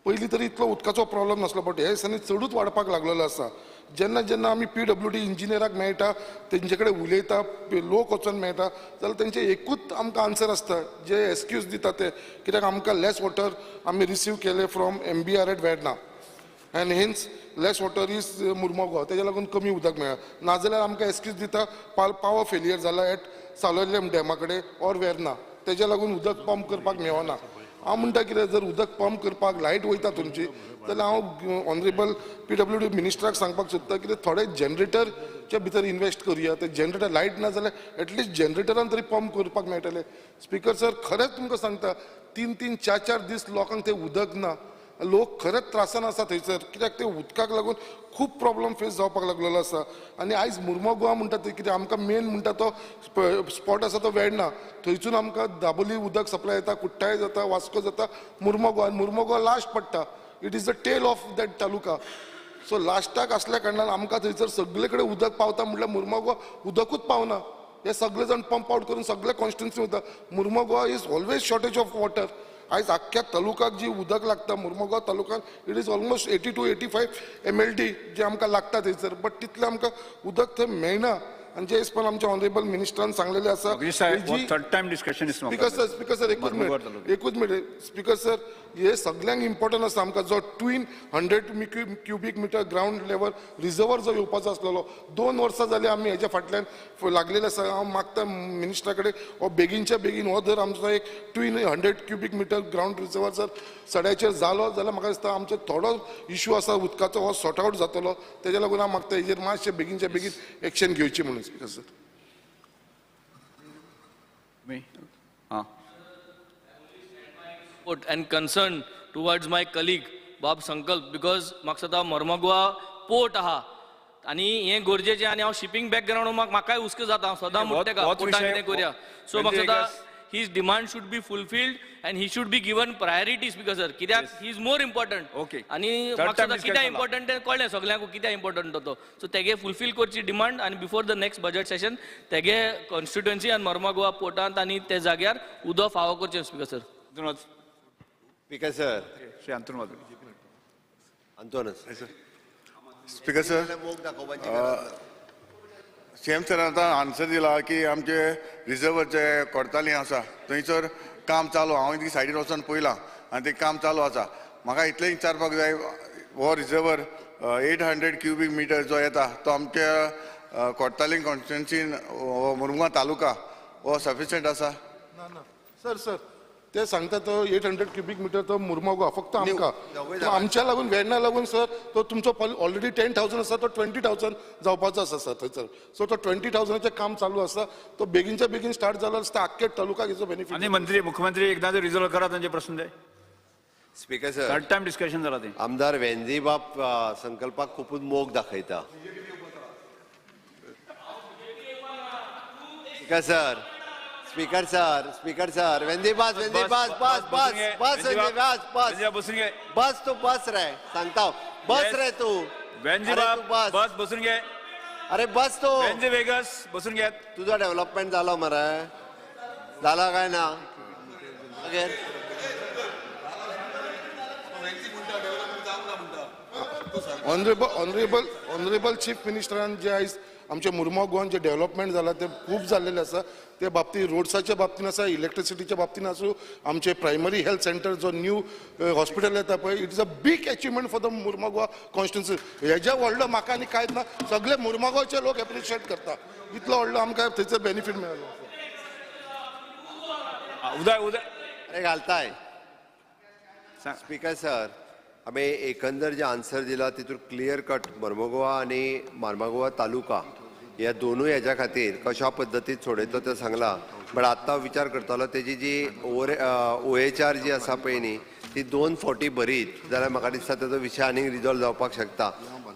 पयलीं तरी इतलो उदकाचो प्रॉब्लम नासलो, बट ह्या दिसांनी चडूच वाडपाक लागलेलो आसा. जेन्ना जेन्ना आमी PWD इंजिनियराक मेळटा, तेंचे कडेन उलयता, लोक वचोन मेळटा, जाल्यार तेंचे एकूच आमकां आन्सर आसता, जे एक्सक्यूज दिता ते कित्याक आमकां लेस वॉटर आमी रिसीव केले from MBR at Verna and hence less water is Mormugao, तेज्या लागून कमी उदक मेळ्ळा. नाजाल्यार आमकां एक्सक्यूज दिता पावर फेलियर जाला एट सालोलेम डॅमा कडेन ऑर वेर्ना, तेज्या लागून उदक पंप करपाक मेळना. हांव म्हणटा कितें, जर उदक पंप करपाक लायट वयता तुमची, जाल्यार हांव ऑनरेबल PWD मिनिस्टराक सांगपाक सोदता कितें थोडे जनरेटरच्या भितर इन्वेस्ट करुया. ते जनरेटर लायट ना जाल्यार एटलिस्ट जनरेटरान तरी पंप करपाक मेळटलें. स्पीकर सर, खरेंच तुमकां सांगता, 3-3, 4-4 दीस लोकांक तें उदक ना. लोक खरेंच त्रासान आसा थंयसर, कित्याक ते उदकाक लागून खूब प्रॉब्लम फेस जावपाक लागलेलो आसा. आनी आयज मुर्मोगोवा म्हणटा ते कितें आमकां मेन म्हणटा तो स्पॉट आसा तो वेर्णा, थंयसून आमकां दाबोली उदक सप्लाय येता, कुट्टाळे जाता, वास्को जाता, मुर्मोगोवा. मुर्मोगोवा लास्ट पडटा, it is the tail of that taluka. So लास्टाक आसल्या कारणान आमकां थंयसर सगळे कडेन उदक पावता म्हटल्यार मुर्मोगोवा उदकूच पावना. हे सगळे जाण पंप आवट करून सगळे कॉन्स्टिट्युन्सी वता. Mormugao is always shortage of water. आयज आख्ख्या तालुकाक जी उदक लागता मुर्मोगांव तालुक्यान, it is almost 80 to 85 MLD जे आमकां लागता थंयसर, बट तितलें आमकां उदक थंय मेळना. आनी जे हिसपान आमच्या ऑनरेबल मिनिस्टरान सांगलेलें आसा, third time discussion. Speaker sir, speaker sir, एकूच minute. Speaker sir, हे सगळ्यांक इम्पॉर्टंट आसा. आमकां जो twin 100 cubic metre ground level reservoir जो येवपाचो आसलेलो, 2 वर्सां जालीं आमी हेज्या फाटल्यान लागलेले आसा. हांव मागता मिनिस्टरा कडेन हो बेगीनच्या बेगीन हो जर आमचो एक twin 100 cubic metre ground reservoir जर सड्याचेर जालो जाल्यार म्हाका दिसता आमचो थोडो इशू आसा उदकाचो हो सॉर्ट आवट जातलो. तेज्या लागून हांव मागता हेजेर मातशें बेगीनच्या बेगीन एक्शन घेवची म्हणून. Speaker sir, and concern towards my colleague Bob Sankalp, because म्हाका दिसता मर्मगोवा पोर्ट आहा आनी हें गरजेचें, आनी हांव शिपींग बॅकग्रावंड म्हाकाय हुस्को जाता, हांव सदां म्हणटा तेका पोर्टान कितें करुया. सो म्हाका दिसता his demand should be fulfilled and he should be given priority. Speaker sir, कित्याक he is more important. Okay. आनी म्हाका दिसता कित्याक इम्पॉर्टंट तें कळ्ळें सगल्यांक कित्याक इम्पॉर्टंट तो. सो तेगे फुलफील करची डिमांड आनी before the next budget session तेगे कॉन्स्टिट्युएन्सी आनी मर्मगोवा पोर्टांत आनी ते जाग्यार उदक फावो करचें. Speaker sir. Speaker sir, Shri Anton. Antonas. Speaker sir, CM सरान आतां आन्सर दिला की आमचे रिजर्वर जे कोडताली आसा थंयसर काम चालू. हांवें ती सायडीर वचोन पळयलां आनी तें काम चालू आसा. म्हाका इतलें विचारपाक जाय, हो रिजर्वर 800 क्युबीक मिटर जो येता तो आमच्या कोडताली कॉन्स्टिट्युन्सीन मुरमुगांव तालुका हो सफिशियंट आसा? ना ना सर, सर ते सांगता तो 800 क्युबीक मिटर तो मुरमागो फक्त आमकां आमच्या लागून वेर्णा लागून सर तो तुमचो ऑलरेडी 10,000 आसा, तो 20,000 जावपाचो आसा सर थंयसर. सो तो 20,000 काम चालू आसा, तो बेगीनच्या बेगीन स्टार्ट जालो आसता आख्खे तालुका हेचो बेनिफीट. आनी मंत्री मुख्यमंत्री एकदां जर रिजॉल्व करा तांचे प्रश्न ते. Speaker sir, third time discussion जाला ते. आमदार वेंझीबाब संकल्पाक खुपूच मोग दाखयता. Speaker sir, speaker sir, speaker sir, Venzy बस, वेंझी बस, बस बस बस, वेंझी बस बस, बस तू बस रे, सांगता बस रे तू, वेंझी बस बस बसून घे. अरे बस तू, वेंझी वेगस बसून घे. तुझा डेव्हलपमेंट झाला मरे, झाला काय ना? मागीर ऑनरेबल ऑनरेबल ऑनरेबल चीफ मिनिस्टरान जे आयज आमचे मुरमाव गोवान जे डेव्हलपमेंट जाला ते खूब जाल्लेले आसा. ते बाबतीत रोड्साच्या बाबतीन आसा, इलेक्ट्रिसिटीच्या बाबतीन आसूं, आमचे प्रायमरी हेल्थ सेंटर जो न्यू हॉस्पिटल येता पळय, it is a big achievement for the Mormugao constituency. हेज्या व्हडलो म्हाका आनी कांयच ना, सगळे मुरमागांवचे लोक एप्रिशिएट करता, इतलो व्हडलो आमकां थंयसर बेनिफीट मेळ्ळो. उदय उदय अरे घालताय. स्पीकर सर, आमी एकंदर जे आन्सर दिला तितून क्लियर कट मर्मगोवा आनी मार्मागोवा तालुका ह्या दोनूय हेज्या खातीर कशा पद्दतीन सोडयतलो तें सांगलां. बट आत्तां विचार करतालो तेजी जी OHR जी आसा पळय न्ही ती 2 फावटी भरीत जाल्यार म्हाका दिसता तेजो विशय आनीक रिजॉल्व जावपाक शकता.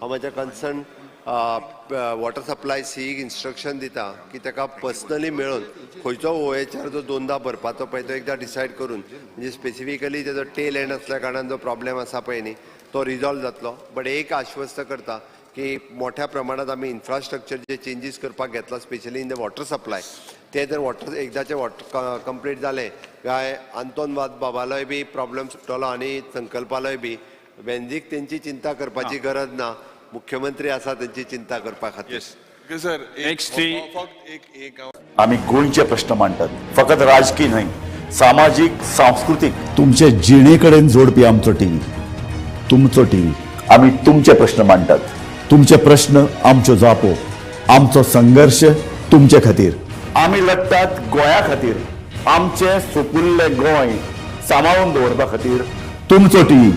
हांव म्हाज्या कन्सर्न वॉटर सप्लाय सीक इन्स्ट्रक्शन दिता की ताका पर्सनली मेळून खंयचो OHR जो दोनदा भरपाचो पळय तो एकदां डिसायड करून, म्हणजे स्पेसिफिकली तेजो टेल एंड आसल्या कारणान जो प्रॉब्लेम आसा पळय न्ही तो रिजॉल्व जातलो. बट एक आश्वस्त करता की मोठ्या प्रमाणात आमी इन्फ्रास्ट्रक्चर जे चेंजीस करपाक घेतला specially in the water supply, ते जर वॉटर एकदाचें वॉटर कंप्लीट जालें काय आंतोन वाज बाबालोय बी प्रॉब्लेम सुट्टलो आनी संकल्पालोय बी. वेंझीक तेंची चिंता करपाची गरज ना, मुख्यमंत्री आसा तेंची चिंता करपा खातीर. सर आमी गोंयचे प्रश्न मांडटात, फकत राजकीय न्हय, सामाजीक, सांस्कृतीक, तुमचे जिणे कडेन जोडपी आमचो टीव्ही, तुमचो टीव्ही. आमी तुमचे प्रश्न मांडटात, तुमचे प्रश्न आमच्यो जापो, आमचो संघर्श तुमचे खातीर. आमी लढटात गोंया खातीर, आमचें सुपुल्लें गोंय सांबाळून दवरपा खातीर. तुमचो टीव्ही.